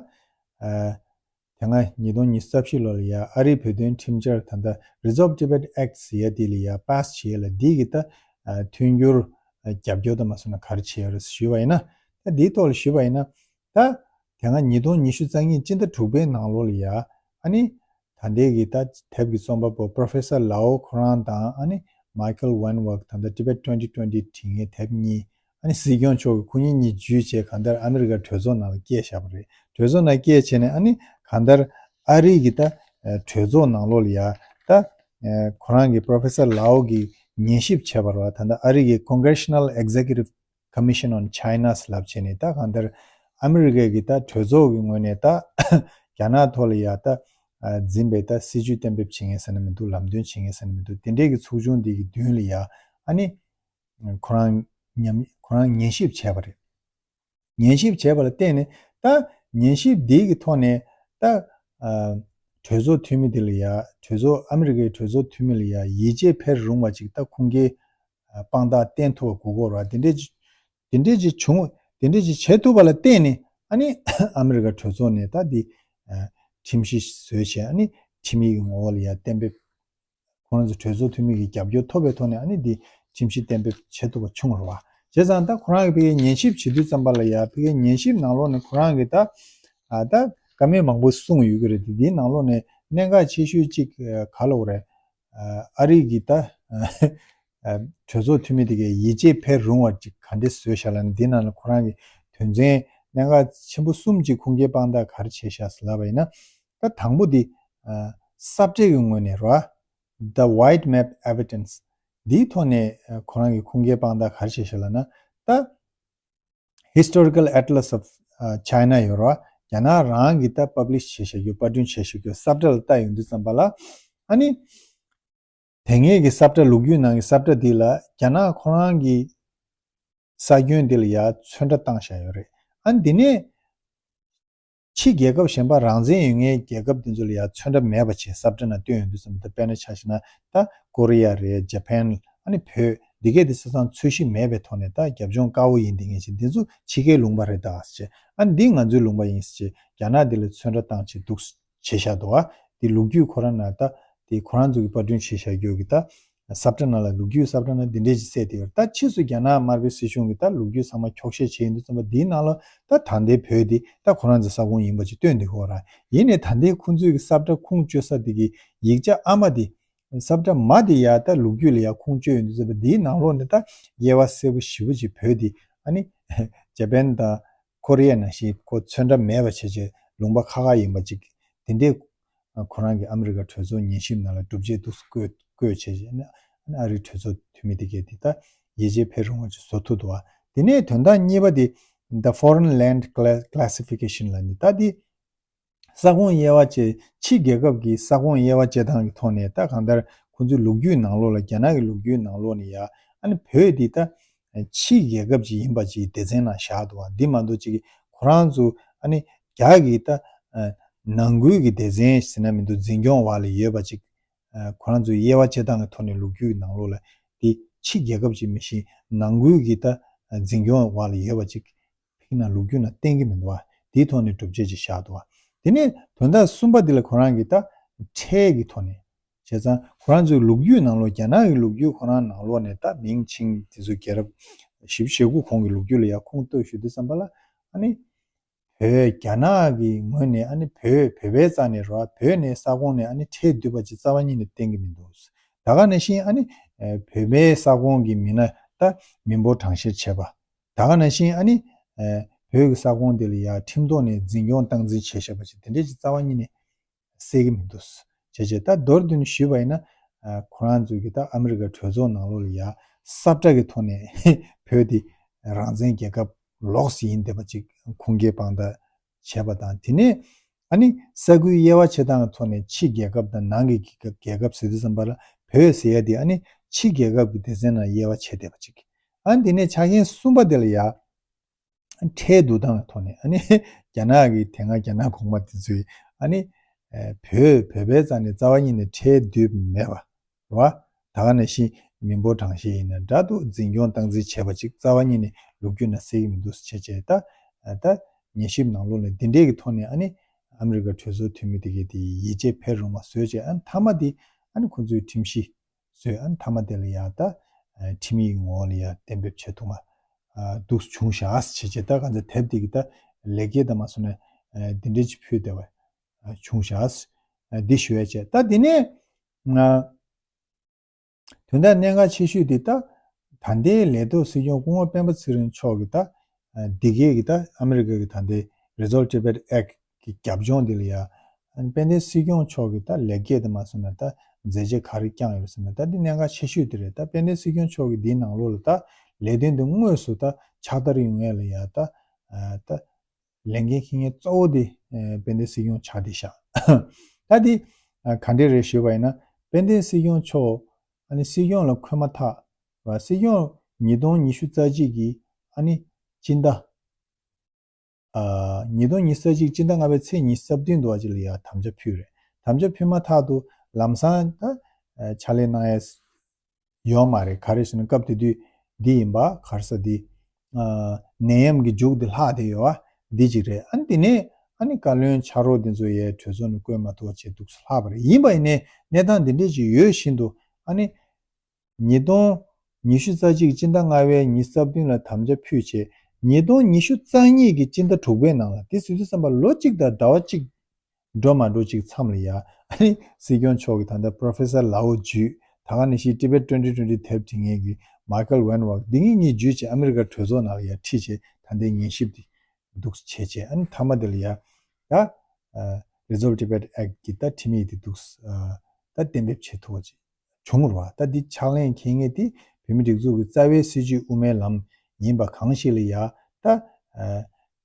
སྔ་ཉིས་སྟོང་ཉི་ཤུ་རྩ་བཞི་ལོ་ལ་ཡ་ཨ་རིའི་བོད་དོན་ཁྲིམས་འཆར་ད་ལྟ་Resolve Tibet Act ཟེར་ཡ་འདི་ལ་ཡ་པཱ་སི་བྱེད་ཡ་ལ་འདི་གི་ད་མཐུན་འགྱུར་རྒྱབ་སྐྱོར་དང་མ་སོང་ན་ག་རེ་བྱེད་ཡ་རེད་ཞུས་པ་ཡིན་ན། ད་འདིའི་ཐོག་ལ་ཞུས་པ་ཡིན་ན། ད་དེ་སྔ་ཉིས་སྟོང་ཉི་ཤུ་རྩ་གཉིས་སྤྱི་ཟླ་དྲུག་པའི་ནང་ལོགས་ལ་ཡ་ཨ་ནི་ད་ལྟའི་གི་ད་དེབ་ཀྱི་རྩོམ་པ་པོ་Professor Lau ཁོ་རང་དང་ཨ་ནི་Michael Weinberg ད་ལྟ་Tibet twenty twenty བྲིས་མཁན་དེབ་གཉིས་ཨ་ནི་སྲིད་སྐྱོང་མཆོག་གིས་ཁོ་གཉིས་གཉིས་བརྒྱུད་བྱས་གང་ལྟར་ཨ་མི་རི་ཀ་གྲོས་ཚོགས་ནང་ལ་སྐྱེལ་བཞག་པ་རེད། གྲོས་ཚོགས་ནང་སྐྱེལ་བྱས་ནས་ཨ་ནི་གང་ལྟར་ཨ་རི་གི་ད་གྲོས་ཚོགས་ནང་ལོགས་ལ་ཡ་ད་ཁོ་རང་གི་Professor Lau གིས་ཉན་ཞིབ་བྱས་པ་རེད་བ། ད་ལྟ་ཨ་རི་གི་Congressional Executive Commission on China ཟེར་ལབ་བྱས་ནས་ད་གང་ལྟར་ཨ་མི་རི་ཀའི་གི་ད་གྲོས་ཚོགས་ཀྱི་ངོས་ནས་ད་རྒྱ་ནག་ཐོག་ལ་ཡ་ད་འཛིན་པའི་ད་སྲིད་ཇུས་གཏན་འབེབས་བྱེད་མཁན་ཟེར་ན་མི་འདུག་ལམ་སྟོན་བྱེད་མཁན་ཟེར་ན་མི་འདུག་དེ་འདྲའི་གི་ཚོགས་ཆུང་འདི་གི་མདུན་ལ་ཡ་ཨ་ནི་ཁོ་རང་ཉམས་ཁོ་རང་ཉན་ཞིབ་བྱས་པ་རེད། ཉན་ཞིབ་བྱས་པ་ལ་བརྟེན་ནས་ད་ཉན་ཞིབ་འདི་གི་ཐོག་ནས་ད་གྲོས་ཚོགས་འཐུས་མི་འདི་ལ་ཡ་གྲོས་ཚོགས་ཨ་མི་རི་ཀའི་གྲོས་ཚོགས་འཐུས་མི་ལ་ཡ་ཡིད་ཆེས་འཕེར་རུང་བ་ཅིག་ད་ཁུངས་སྐྱེལ་དཔང་རྟགས་བསྟན་ཐུབ་པ་དགོས་ཀྱི་རེད་བ། དེ་འདྲས་ཅིག་དེ་འདྲས་ཅིག་བྱུང་དེ་འདྲས་ཅིག་བྱེད་ཐུབ་པ་ལ་བརྟེན་ནས་ཨ་ནི་ཨ་མི་རི་ཀ་གྲོས་ཚོགས་ནས་ད་འདི་ཁྲིམས་གཞི་བཟོས་བྱས་ཨ་ནི་ཁྲིམས་ཡིག་གི་ངོ་བོ་ལ་ཡ་གཏན་འབེབས་ཁོ་རང་ཚོ་གྲོས་ཚོགས་འཐུས་མི་གི་རྒྱབ་སྐྱོར་ཐོབ་པའི་ཐོག་ནས་ཨ་ནི་འདི་ཁྲིམས་གཞི་གཏན་འབེབས་བྱེད་ཐུབ་པ་བྱུང་བ་རེད་བ། བྱས་ཙང་ད་ཁོ་རང་གི་ཕ་གིའི་ཉན་ཞིབ་བྱེད་དུས་ཙམ་པ་ལ་ཡ་ཕ་གིའི་ཉན་ཞིབ་ནང་ལོགས་ནས་ཁོ་རང་གི་ད་ཨ་ད་བཀའ་མོལ་མང་པོ་གསུངས་ཡོད་ཀྱི་རེད་དེ། འདིའི་ནང་ལོགས་ནས་གནད་འགག་ཆེ་ཤོས་གཅིག་ག་ལབ་དགོས་རེད། ཨ་རི་གི་ད་གྲོས་ཚོགས་འཐུས་མི་དེ་གའི་ཡིད་ཆེས་འཕེར་རུང་བ་ཅིག་ག་འདྲས་བཟོས་བཞག་ལབ་ན་འདི་ནང་ལ་ཁོ་རང་གི་དོན་ཚན་གནད་འགག་ཆེན་པོ་གསུམ་ཅིག་ཁུངས་སྐྱེལ་དཔང་རྟགས་ག་རེ་བྱས་བཞག་ཟེར་ལབ་པ་ཡིན་ན། ད་དང་པོ་འདི་ཨ་ས་བཀྲ་གི་ངོས་ནས་རེད་བ། The White Map Evidence འདིའི་ཐོག་ནས་ཨ་ཁོ་རང་གི་ཁུངས་སྐྱེལ་དཔང་རྟགས་ག་རེ་བྱས་བཞག་ལབ་ན། ད་Historical Atlas of ཨ་China ཡོད་རེད་བ། རྒྱ་ནག་རང་གིས་ད་པབ་ལིཤ་བྱས་བཞག་རྒྱུ་པར་སྐྲུན་བྱས་བཞག་རྒྱུ་ས་བཀྲ་ལ་ལྟ་ཡོང་དུས་ཙམ་པ་ལ་ཨ་ནི། དེ་སྔའི་གི་ས་བཀྲ་ལོ་རྒྱུས་ནང་གི་ས་བཀྲ་འདི་ལ་རྒྱ་ནག་ཁོ་རང་གི་ས་ཁྱོན་འདི་ལ་ཡ་ཚོན་ཁྲ་བཏང་བཞག་ཡོད་རེད། ཨ་ནི་འདི་ནས་ཕྱི་རྒྱལ་ཁབ་གཞན་པ་རང་བཙན་ཡོད་མཁན་རྒྱལ་ཁབ་འདི་ཚོ་ལ་ཡ་ཚོན་ཁྲ་མེད་པ་བྱས་ས་བཀྲ་ནང་བཏོན་ཡོང་དུས་ཙམ་པ་ད་དཔེར་ན་ཆ་བཞག་ན་ད་ཀོ་རི་ཡ་རེད། ཇ་པན། ཨ་ནི་བོད། འདི་གས་དེ་ས་སང་ཚོད་གཞི་མེད་པའི་ཐོག་ནས་ད་རྒྱབ་ལྗོངས་དཀར་པོ་ཡིན་དེ་ངས་བྱས་འདི་ཚོ་ཕྱི་རྒྱལ་ལུང་པ་རེད་ད་ཟེར། ཨ་འདི་ང་ཚོའི་ལུང་པ་ཡིན་ཟེར། རྒྱ་ནག་འདི་ལ་ཚོན་ཁྲ་བཏང་བྱས་འདུག་བྱས་བཞག་འདུག་ཨ། འདི་ལོ་རྒྱུས་ཁོ་རང་ན་ད་འདི་ཁོ་རང་ཚོ་གི་པར་སྐྲུན་བྱས་བཞག་རྒྱུ་གི་ད་ས་བཀྲ་ནང་ལ་ལོ་རྒྱུས་ས་བཀྲ་ནང་འདི་འདྲས་ཅིག་གསལ་བསྡད་ཡོད། ད་ཕྱིས་སུ་རྒྱ་ནག་དམར་པོའི་སྲིད་གཞུང་གི་ད་ལོ་རྒྱུས་ཚང་མ་འཁྱོག་བཤད་བྱས་ཡིན་དུས་ཙམ་པ་འདིའི་ནང་ལ་ད་ད་ལྟའི་བོད་འདི་ད་ཁོ་རང་ཚོའི་ས་ཁོངས་ཡིན་པ་ཅིག་སྟོན་བསྡད་ཡོད་ར། ཡིན་ནའི་ད་ལྟའི་ཁོང་ཚོའི་གི་ས་བཀྲ་ཁུངས་བཅོལ་ས་འདི་གི་ཡིག་ཆ་ཨ་མ་འདི་ས་བཀྲ་མ་འདི་ཡ་ད་ལོ་རྒྱུས་ལ་ཡ་ཁུངས་བཅོལ་ཡོང་དུས་ཙམ་པ་འདིའི་ནང་ལོགས་ནས་ད་དབྱེ་བ་གསལ་པོ་ཞེ་པོ་ཅིག་བོད་འདི་ཨ་ནི་ཇ་པན་དང་ཀོ་རི་ཡ་ནང་བཞིན་ཁོ་ཚོན་ཁྲ་མེད་པ་བྱས་བྱས་ལུང་པ་ཁག་ཁག་ཡིན་པ་ཅིག་དེ་འདྲའི་ཁོ་རང་གི་ཨ་མི་རི་ཀ་གྲོས་ཚོགས་ཉན་ཞིབ་ནང་ལ་སྒྲུབ་བྱེད་འདུག་བཀོད་བཀོད་བྱས་བྱས་ཨ་ནི་ཨ་རིའི་གྲོས་ཚོགས་འཐུས་མི་དེ་གས་དེ་ད་ཡིད་ཆེས་འཕེར་རུང་བ་ཅིག་བཟོ་ཐུབ་འདུག་བ། དེ་ནས་དོན་དག་གཉིས་པ་དེ་The Foreign Land Cla- Classification ལ་ནི་ད་དེ་ས་ཁོངས་དབྱེ་བ་བཅས་ཕྱི་རྒྱལ་ཁབ་ཀྱི་ས་ཁོངས་དབྱེ་བ་བཅས་སྟངས་ཀྱི་ཐོག་ནས་ད་གང་ལྟར་ཁོང་ཚོའི་ལོ་རྒྱུས་ནང་ལོགས་ལ་རྒྱ་ནག་གི་ལོ་རྒྱུས་ནང་ལོགས་ནས་ཡ་ཨ་ནི་བོད་འདི་ད་ཕྱི་རྒྱལ་ཁབ་ཅིག་ཡིན་པ་ཅིག་སྡེ་ཚན་ནང་བཞག་འདུག་བ། འདི་མ་གཏོགས་ཅིག་ཁོ་རང་ཚོ་ཨ་ནི་རྒྱ་གི་ད་ནང་ཁུལ་གྱི་སྡེ་ཚན་ཟེར་ན་མི་འདུག་འཛིན་སྐྱོང་འོག་ལ་ཡོད་པ་ཅིག་ཁོ་རང་ཚོའི་དབྱེ་བ་བཅས་སྟངས་ཀྱི་ཐོག་ནས་ལོ་རྒྱུས་ཀྱི་ནང་ལོགས་ལ་འདི་ཕྱི་རྒྱལ་ཁབ་ཅིག་མི་ཤེས་ནང་ཁུལ་གྱི་ད་འཛིན་སྐྱོང་འོག་ལ་ཡོད་པ་ཅིག་ཕིག་ན་ལོ་རྒྱུས་ན་བསྟན་གྱི་མི་འདུག་བ། དེའི་ཐོག་ནས་སྒྲུབ་བྱེད་ཅིག་བཞག་འདུག་བ། དེ་ནས་དོན་དག་གསུམ་པ་འདི་ལ་ཁོ་རང་གིས་ད་ཁྲལ་གྱི་ཐོག་ནས་བྱས་ཙང་ཁོ་རང་ཚོའི་ལོ་རྒྱུས་ནང་ལོགས་རྒྱ་ནག་གི་ལོ་རྒྱུས་ཁོ་རང་ནང་ལོགས་ནས་ད་མིང་ཆིང་དེ་ཚོ་རྒྱལ་རབས་བཞི་བཅུ་ཞེ་དགུ་གོང་གི་ལོ་རྒྱུས་ལ་ཡ་ཁུངས་གཏུགས་ཞུ་དུས་ཙམ་པ་ལ་ཨ་ནི་བོད་རྒྱ་ནག་གི་ངོས་ནས་ཨ་ནི་བོད་བོད་པའི་རྩ་ནས་རོ་བོད་ནས་ས་ཁོངས་ནས་ཨ་ནི་ཁྲལ་བསྡུས་པ་ཅིག་རྩ་བ་ཉིད་ནས་བསྟན་གྱི་མི་འདུག་ད་ག་ནང་བཞིན་ཨ་ནི་བོད་པའི་ས་ཁོངས་ཀྱི་མི་སྣ་ད་མི་འབོར་གྲངས་བཤེར་བྱས་པ། ད་ག་ནང་བཞིན་ཨ་ནི། ཨེ། བོད་ཀྱི་ས་ཁོངས་དེ་ལ་ཡ་ཁྲིམས་ཐོག་ནས་འཛིན་སྐྱོང་སྟངས་འཛིན་བྱས་བཞག་པ་ཞིག་དེ་འདྲས་ཀྱི་རྩ་བ་ཉིད་ནས་གསལ་གྱི་མི་འདུག་བྱས་བྱས་ད་མདོར་བསྡུས་ནས་ཞུས་པ་ཡིན་ན། ཨ། ཁོ་རང་ཚོས་ཀྱི་ད་ཨ་མི་རི་ཀ་གྲོས་ཚོགས་ནང་ལོགས་ལ་ཡ་ས་བཀྲ་གི་ཐོག་ནས་བོད་དེ་རང་བཙན་རྒྱལ་ཁབ་ལོགས་སུ་ཡིན་བསྡད་པ་ཅིག་ཁུངས་སྐྱེལ་དཔང་རྟགས་བྱས་པ་དང་། དེ་ནས་ཨ་ནི་ས་ཁུལ་དབྱེ་བ་ཕྱེ་སྟངས་ཀྱི་ཐོག་ནས་ཕྱི་རྒྱལ་ཁབ་དང་ནང་གི་རྒྱལ་ཁབ་ཟེར་དུས་ཙམ་པ་ལ་བོད་ཟེར་ཡ་དེ་ཨ་ནི་ཕྱི་རྒྱལ་ཁབ་ཀྱི་སྡེ་ཚན་ནང་དབྱེ་བ་ཕྱེ་བསྡད་པ་ཅིག་ཨ་ནི་དེ་ནས་ཆ་རྐྱེན་གསུམ་པ་དེ་ལ་ཡ། ཁྲལ་བསྡུ་སྟངས་ཀྱི་ཐོག་ནས་ཨ་ནི་རྒྱ་ནག་གི་དེ་སྔ་རྒྱ་ནག་གོང་མ་དེ་ཚོས་ཨ་ནི་བོད་བོད་པའི་རྩ་ནས་རྩ་བ་ཉིད་ནས་ཁྲལ་བསྡུས་མེད་པ་རེད་བ། ད་ག་ནང་བཞིན་མི་འབོར་གྲངས་བཤེར་ཡིན་ན་འདྲ་འདུག་འཛིན་སྐྱོང་སྟངས་འཛིན་བྱས་པ་ཅིག་རྩ་བ་ཉིད་ནས་ལོ་རྒྱུས་ནང་གསལ་གྱི་མི་འདུག་ཟེར་བྱས་བྱས་ད་ད་ཉན་ཞིབ་ནང་ལོགས་ནས་འདི་འདྲས་ཀྱི་ཐོག་ནས་ཨ་ནི་ཨ་མི་རི་ཀ་གྲོས་ཚོགས་འཐུས་མི་དེ་གས་དེ་ཡིད་ཆེས་འཕེར་རུང་བ་བཟོས་བྱས་ཨ་ནི་མཐའ་མ་དེ་ཨ་ནི་ཁོང་ཚོའི་ཁྲིམས་གཞི། བཟོས་ཨ་ནི་མཐའ་མ་དེ་ལ་ཡ་ད་ཨ་ཁྲིམས་ཡིག་ངོ་ལ་ཡ་གཏན་འབེབས་བྱེད་ཐུབ་མ་ཨ་འདུག་བྱུང་ཤག་ཟེར་བྱས་ད་ག་ཚོད་དེབ་དེ་གི་ད་ལེགས་སྐྱེས་དང་མ་སོང་ན་ཨ་འདི་འདྲས་ཅིག་ཕུལ་བསྡད་པ་ཨ་བྱུང་ཤག་ཟེར་ཨ་འདི་ཞུ་ཡ་བྱས། ད་དེ་ནས་ང་དོན་དག་གནད་འགག་ཆེ་ཤོས་དེ་ད་ད་ལྟའི་ལས་ཐོག་སྲིད་སྐྱོང་སྐུ་ངོ་སྤེན་པ་ཚེ་རིང་མཆོག་གི་ད་ཨ་འདི་གས་ཀྱི་ད་ཨ་མི་རི་ཀ་གི་ད་ལྟའི་Resolve Tibet Act གི་རྒྱབ་ལྗོངས་འདི་ལ་ཡ། ཨ་ནི་དཔལ་ལྡན་སྲིད་སྐྱོང་མཆོག་གིས་ད་ལེགས་སྐྱེས་དེ་མ་སོང་ན་ད་མཛད་རྗེས་ག་རེ་བསྐྱངས་ཡོད་ཟེར་ན་ད་འདི་གནད་འགག་ཆེ་ཤོས་དེ་རེད། ད་དཔལ་ལྡན་སྲིད་སྐྱོང་མཆོག་གིས་འདིའི་ནང་ལོགས་ལ་ད་ལས་དོན་འདི་དངོས་སུ་ད་ཕྱག་བསྟར་ཡོང་ཡས་ལ་ཡ་ད་ཨ་ད་ལས་འགན་འཁྱེར་མཁན་གཙོ་བོ་དེ་ཨ་དཔལ་ལྡན་སྲིད་སྐྱོང་ཆགས་བསྡད་ཤག་ད་འདི་ཨ་ག་འདྲས་རེད་ཞུས་པ་ཡིན་ན་དཔལ་ལྡན་སྲིད་སྐྱོང་མཆོག་ཨ་ནི་སྲིད་སྐྱོང་ལ་འཁོད་མ་ཐག་ར་སྲིད་སྐྱོང་ཉིས་སྟོང་ཉི་ཤུ་རྩ་གཅིག་གི་ཨ་ནི་སྤྱི་ཟླ། ཨ། ཉིས་སྟོང་ཉི་ཤུ་རྩ་གཅིག་སྤྱི་ཟླ་ལྔ་པའི་ཚེས་ཉི་ཤུ་རྩ་བདུན་དུ་བ་ཅིག་ལ་ཡ་དམ་བཅའ་ཕུལ་རེད། དམ་བཅའ་ཕུལ་མ་ཐག་ཏུ་ལམ་སང་ད་ཨ་ཕྱག་ལས་གནང་ཡས་ཡོད་མ་རེད། ག་རེ་ཟེར་ན་སྐབས་དེ་དུས་འདི་ཡིན་པ་ག་རེ་ཟེར་འདི་ཨ་ནད་ཡམས་ཀྱི་མཇུག་དེ་ལྷག་བསྡད་ཡོད་པ་འདི་ཅིག་རེད། ཨ་ནི་དེ་ནས་ཨ་ནི་བཀའ་བློན་ཕྱག་རོགས་འདི་ཚོ་ཡས་གྲོས་ཚོགས་ནས་བསྐོས་མ་ཐུབ་པ་བྱས་འདུག་སེ་ལྷག་པ་རེད། ཡིན་པ་ཡིན་ནའི་གནས་སྟངས་འདི་འདྲས་ཅིག་ཡོད་བཞིན་དུ་ཨ་ནི། ཉིས་སྟོང་ཉི་ཤུ་རྩ་གཅིག་སྤྱི་ཟླ་ལྔ་པའི་ཉི་ཤུ་རྩ་བདུན་ལ་དམ་བཅའ་ཕུལ་བྱས། ཉིས་སྟོང་ཉི་ཤུ་རྩ་གཉིས་ཀྱི་སྤྱི་ཟླ་དྲུག་པའི་ནང་ལ་དེ་ཟེར་དུས་ཙམ་པ་ལོ་གཅིག་དང་ཟླ་བ་གཅིག་འགྲོ་མ་འགྲོ་གཅིག་མཚམས་ལ་ཡ་ཨ་ནི་སྲིད་སྐྱོང་མཆོག་གིས་ད་ལྟ་Professor Lau བརྒྱུད་ད་ག་ནང་བཞིན་Tibet twenty twenty དེབ་འབྲི་མཁན་གྱི་Michael Van Wert འདི་གཉིས་གཉིས་བརྒྱུད་བྱས་ཨ་མི་རི་ཀ་གྲོས་ཚོགས་ནང་ལ་ཡ་ཁྲིད་བྱས་ད་ལྟའི་ཉན་ཞིབ་དེ་འདུག་བྱས་བྱས་ཨ་ནི་མཐའ་མ་དེ་ལ་ཡ་ད་Resolve Tibet Act གི་ད་ཁྲིམས་ཡིག་དེ་འདུག་ད་གཏན་འབེབས་བྱེད་ཐུབ་པ་ཅིག་བྱུང་རུང་བ། ད་འདི་ཕྱག་ལེན་འཁྱེར་མཁན་དེ་བོད་མིའི་སྒྲིག་འཛུགས་ཀྱི་རྩ་བའི་སྲིད་བྱུས་དབུ་མའི་ལམ་ཡིན་པ་གང་ཞིག་ལ་ཡ་ད་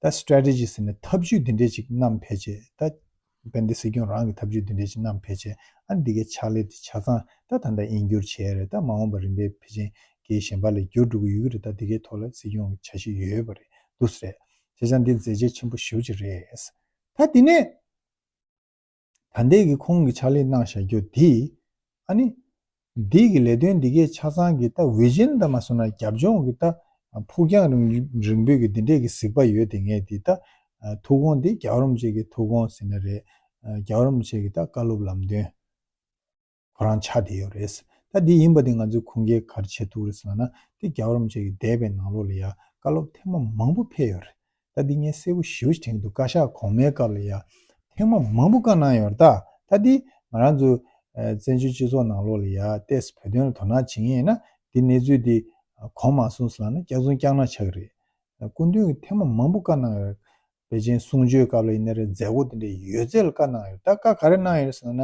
ད་strategy ཟེར་ནས་ཐབས་ཇུས་འདི་འདྲས་ཅིག་བསྣམས་ཕེབས་བྱས། ད་དཔལ་ལྡན་སྲིད་སྐྱོང་རང་གི་ཐབས་ཇུས་འདི་འདྲས་ཅིག་བསྣམས་ཕེབས་བྱས། ཨ་འདི་གའི་ཕྱག་ལས་དེ་ཆ་ཚང་ད་ད་ལྟ་དབྱིན་སྒྱུར་བྱས་རེད། ད་མ་འོངས་པ་རིམ་པས་ཕལ་ཆེར་གྱི་གཞན་པ་ལ་བསྒྱུར་འགྲོ་གི་ཡོད་ཀྱི་རེད། ད་འདི་གའི་ཐོག་ལ་སྲིད་སྐྱོང་གི་འཆར་གཞི་ཡོད་པ་རེད་འདུག་སེ་རེད། བྱས་ཙང་འདི་མཛད་རྗེས་ཆེན་པོ་ཞེ་པོ་ཅིག་རེད། ད་འདི་ནས། ད་ལྟའི་གི་ཁོང་གི་ཕྱག་ལས་གནང་བཞག་རྒྱུ་དེ་ཨ་ནི་ འདི་གི་ལས་དོན་འདི་གའི་ཆ་ཚང་གི་ད་བི་ཞན་ད་མ་སོང་ན་རྒྱབ་ལྗོངས་ཀྱི་ད་ཕུགས་རྒྱང་རིང་རིང་པོའི་གི་འདི་འདྲའི་གི་གཟིགས་པ་ཡོད་དེ། ངས་འདི་ད་ཐུགས་དགོངས་འདི་རྒྱལ་བ་རིན་པོ་ཆེ་གི་ཐུགས་དགོངས་ཟེར་ན་རེད། རྒྱལ་བ་རིན་པོ་ཆེ་གི་ད་བཀའ་སློབ་ལམ་སྟོན་ཁོ་རང་ཆགས་བསྡད་ཡོད་རེད། ད་འདི་ཡིན་པ་འདི་ང་ཚོས་ཁུངས་སྐྱེལ་ག་རེ་བྱེད་ཐུབ་རེད་ཟེར་ན། འདི་རྒྱལ་བ་རིན་པོ་ཆེ་གི་འདས་པའི་ནང་ལོགས་ལ་ཡ་བཀའ་སློབ་ཐེངས་མ་མང་པོ་ཕེབས་ཡོད་རེད། ད་འདི་ངས་གསལ་པོ་ཞེ་པོ་ཅིག་དྲན་གྱི་འདུག། བཀའ་ཤག་གོང་མའི་སྐབས་ལ་ཡ་ཐེངས་མ་མང་པོ་བཀའ་གནང་ཡོད་རེད། ད་ད་འདི་ང་རང་ཚོ་ཨ་བཙན་བྱོལ་སྤྱི་ཚོགས་ནང་ལོགས་ལ་ཡ་ཏོག་ཙམ་བོད་དོན་ལ་དོ་སྣང་བྱེད་མཁན་ཡིན་ན། འདི་གནས་ཚུལ་འདི་གོ་མ་སོང་ཟེར་ལབ་ན་སྐྱག་རྫུན་སྐྱག་ནག་ཆགས་ཀྱི་རེད། སྐུ་མདུན་གྱིས་ཐེངས་མ་མང་པོ་བཀའ་གནང་ཡོད་རེད། ཕལ་ཆེར་གསུང་ཆོས་སྐབས་ལ་ཡིན་ན་རེད། མཛད་སྒོ་དེ་འདྲའི་ཡོད་ཚད་ལ་བཀའ་གནང་ཡོད། ད་བཀའ་ག་རེ་གནང་ཡོད་ཟེར་ན།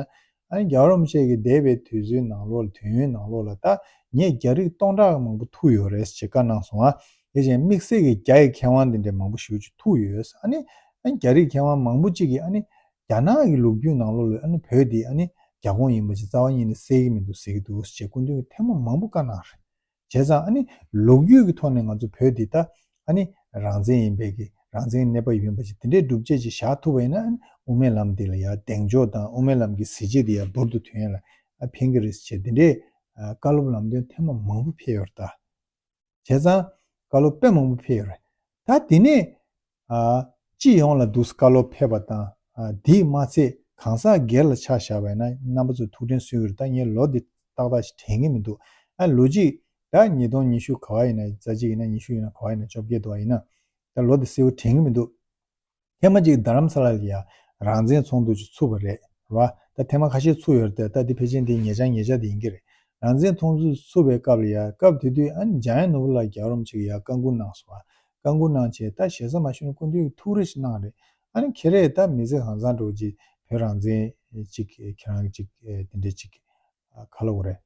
ཨ་ནི་རྒྱལ་བ་རིན་པོ་ཆེ་གི་འདས་པའི་དུས་ཚོད་ནང་ལོགས་ལ། དུས་ཡུན་ནང་ལོགས་ལ་ད་ངས་རྒྱ་རིགས་སྟོང་ཕྲག་མང་པོ་ཐུག་ཡོད་རེད་ཅེས་བཀའ་གནང་སོང་ཨ། དེ་བཞིན་དམིགས་བསལ་གྱི་རྒྱ་ཡི་མཁས་དབང་དེ་འདྲའི་མང་པོ་ཞེ་པོ་ཅིག་ཐུག་ཡོད། ཨ་ནི་ཨ་ནི་རྒྱ་རིགས་མཁས་དབང་མང་པོ་ཅིག་གིས་ཨ་ནི་རྒྱ་ནག་གི་ལོ་རྒྱུས་ནང་ལོགས་ལ་ཨ་ནི་བོད་འདི་ཨ་ནི་རྒྱ་ཁོངས་ཡིན་པ་ཅིག་རྩ་བ་ཉིད་ནས་གསལ་གྱི་མི་འདུག་ཟེར་གྱི་འདུག་ཅེས་སྐུ་མདུན་གྱིས་ཐེངས་མ་མང་པོ་བཀའ་གནང་རེད། བྱས་ཙང་ཨ་ནི་ལོ་རྒྱུས་ཀྱི་ཐོག་ནས་ང་ཚོ་བོད་འདི་ད་ཨ་ནི་རང་བཙན་ཡིན་པའི་གི་རང་བཙན་གནས་བབ་ཡིན་པ་ཅིག་དེ་འདྲའི་སྒྲུབ་བྱེད་ཅིག་བཞག་ཐུབ་པ་ཡིན་ན། ཨ་ནི་དབུ་མའི་ལམ་འདི་ལ་ཡ་གདེང་འཇོག་དང་། དབུ་མའི་ལམ་གྱི་གཟི་བརྗིད་འདི་ཡ་འབུར་དུ་ཐོན་ཡ་ལ་ཨ་ཕན་གི་རེད་ཅེས་དེ་འདྲའི་ཨ་བཀའ་སློབ་ལམ་སྟོན་ཐེངས་མ་མང་པོ་ཕེབས་ཡོད་རེད་ད། བྱས་ཙང་བཀའ་སློབ་དཔེ་མང་པོ་ཕེབས་ཡོད་རེད། ད་དེ་ནས་ཨ་སྤྱི་ཡོངས་ལ་འདུག་སེ་བཀའ་སློབ་ཕེབས་པ་དང་། ཨ་དེས་མ་ཚད་གང་ཟག་སྒེར་ལ་ཆ་བཞག་པ་ཡིན་ན་རྣམ་པ་ཚོས་ཐུགས་དྲན་གསོས་ཀྱི་རེད། ད་ངས་ལོ་འདི་ཏག་ཏག་ཞིག་དྲན་གྱི་མི་འདུག། ཨ་ལོ་གཅིག་ད་ཉིས་སྟོང་ཉི་ཤུ་ག་པར་ཡིན་ན། རྩ་གཅིག་ཡིན་ན་ཉི་ཤུ་ཡིན་ན་ག་པར་ཡིན་ན། བཅོ་བརྒྱད་དུ་བ་ཡིན་ན། ད་ལོ་འདི་གསལ་པོ་དྲན་གྱི་མི་འདུག། ཐེངས་མ་གཅིག་རྡ་རམ་ས་ལ་ལ་ཡ་རང་བཙན་ཚོགས་འདུ་ཅིག་ཚུགས་པ་རེད་བ། ད་ཐེངས་མ་ཁ་ཤས་ཚུགས་ཡོད་རེད་དེ། ད་འདི་ཕལ་ཆེར་འདི་ཉེ་ཆར་ཉེ་ཆར་དེ་ཡིན་གྱི་རེད། རང་བཙན་ཚོགས་འདུ་ཚུགས་པའི་སྐབས་ལ་ཡ། སྐབས་དེ་དུས་ཨ་ནི་འཇམ་དབྱངས་ནོར་བུ་ལགས་རྒྱལ་བ་རིན་པོ་ཆེ་གི་ཡ་བཀའ་འགུག་གནང་སོང་བ། བཀའ་འགུག་གནང་བྱས་ད་ཞེ་ས་མ་ཞུ་ན་སྐུ་མདུན་གྱིས་ཐུགས་རེ་ཞིག་གནང་རེད། ཨ་ནི་ཁྱེད་རས་ད་མི་ཚེ་གང་བཟང་འགྲོ་ཅིག་བོད་རང་བཙན་ཅིག་ཁྱེད་རང་ཅིག་དེ་འདྲས་ཅིག་ག་ལབ་དགོས་རེད།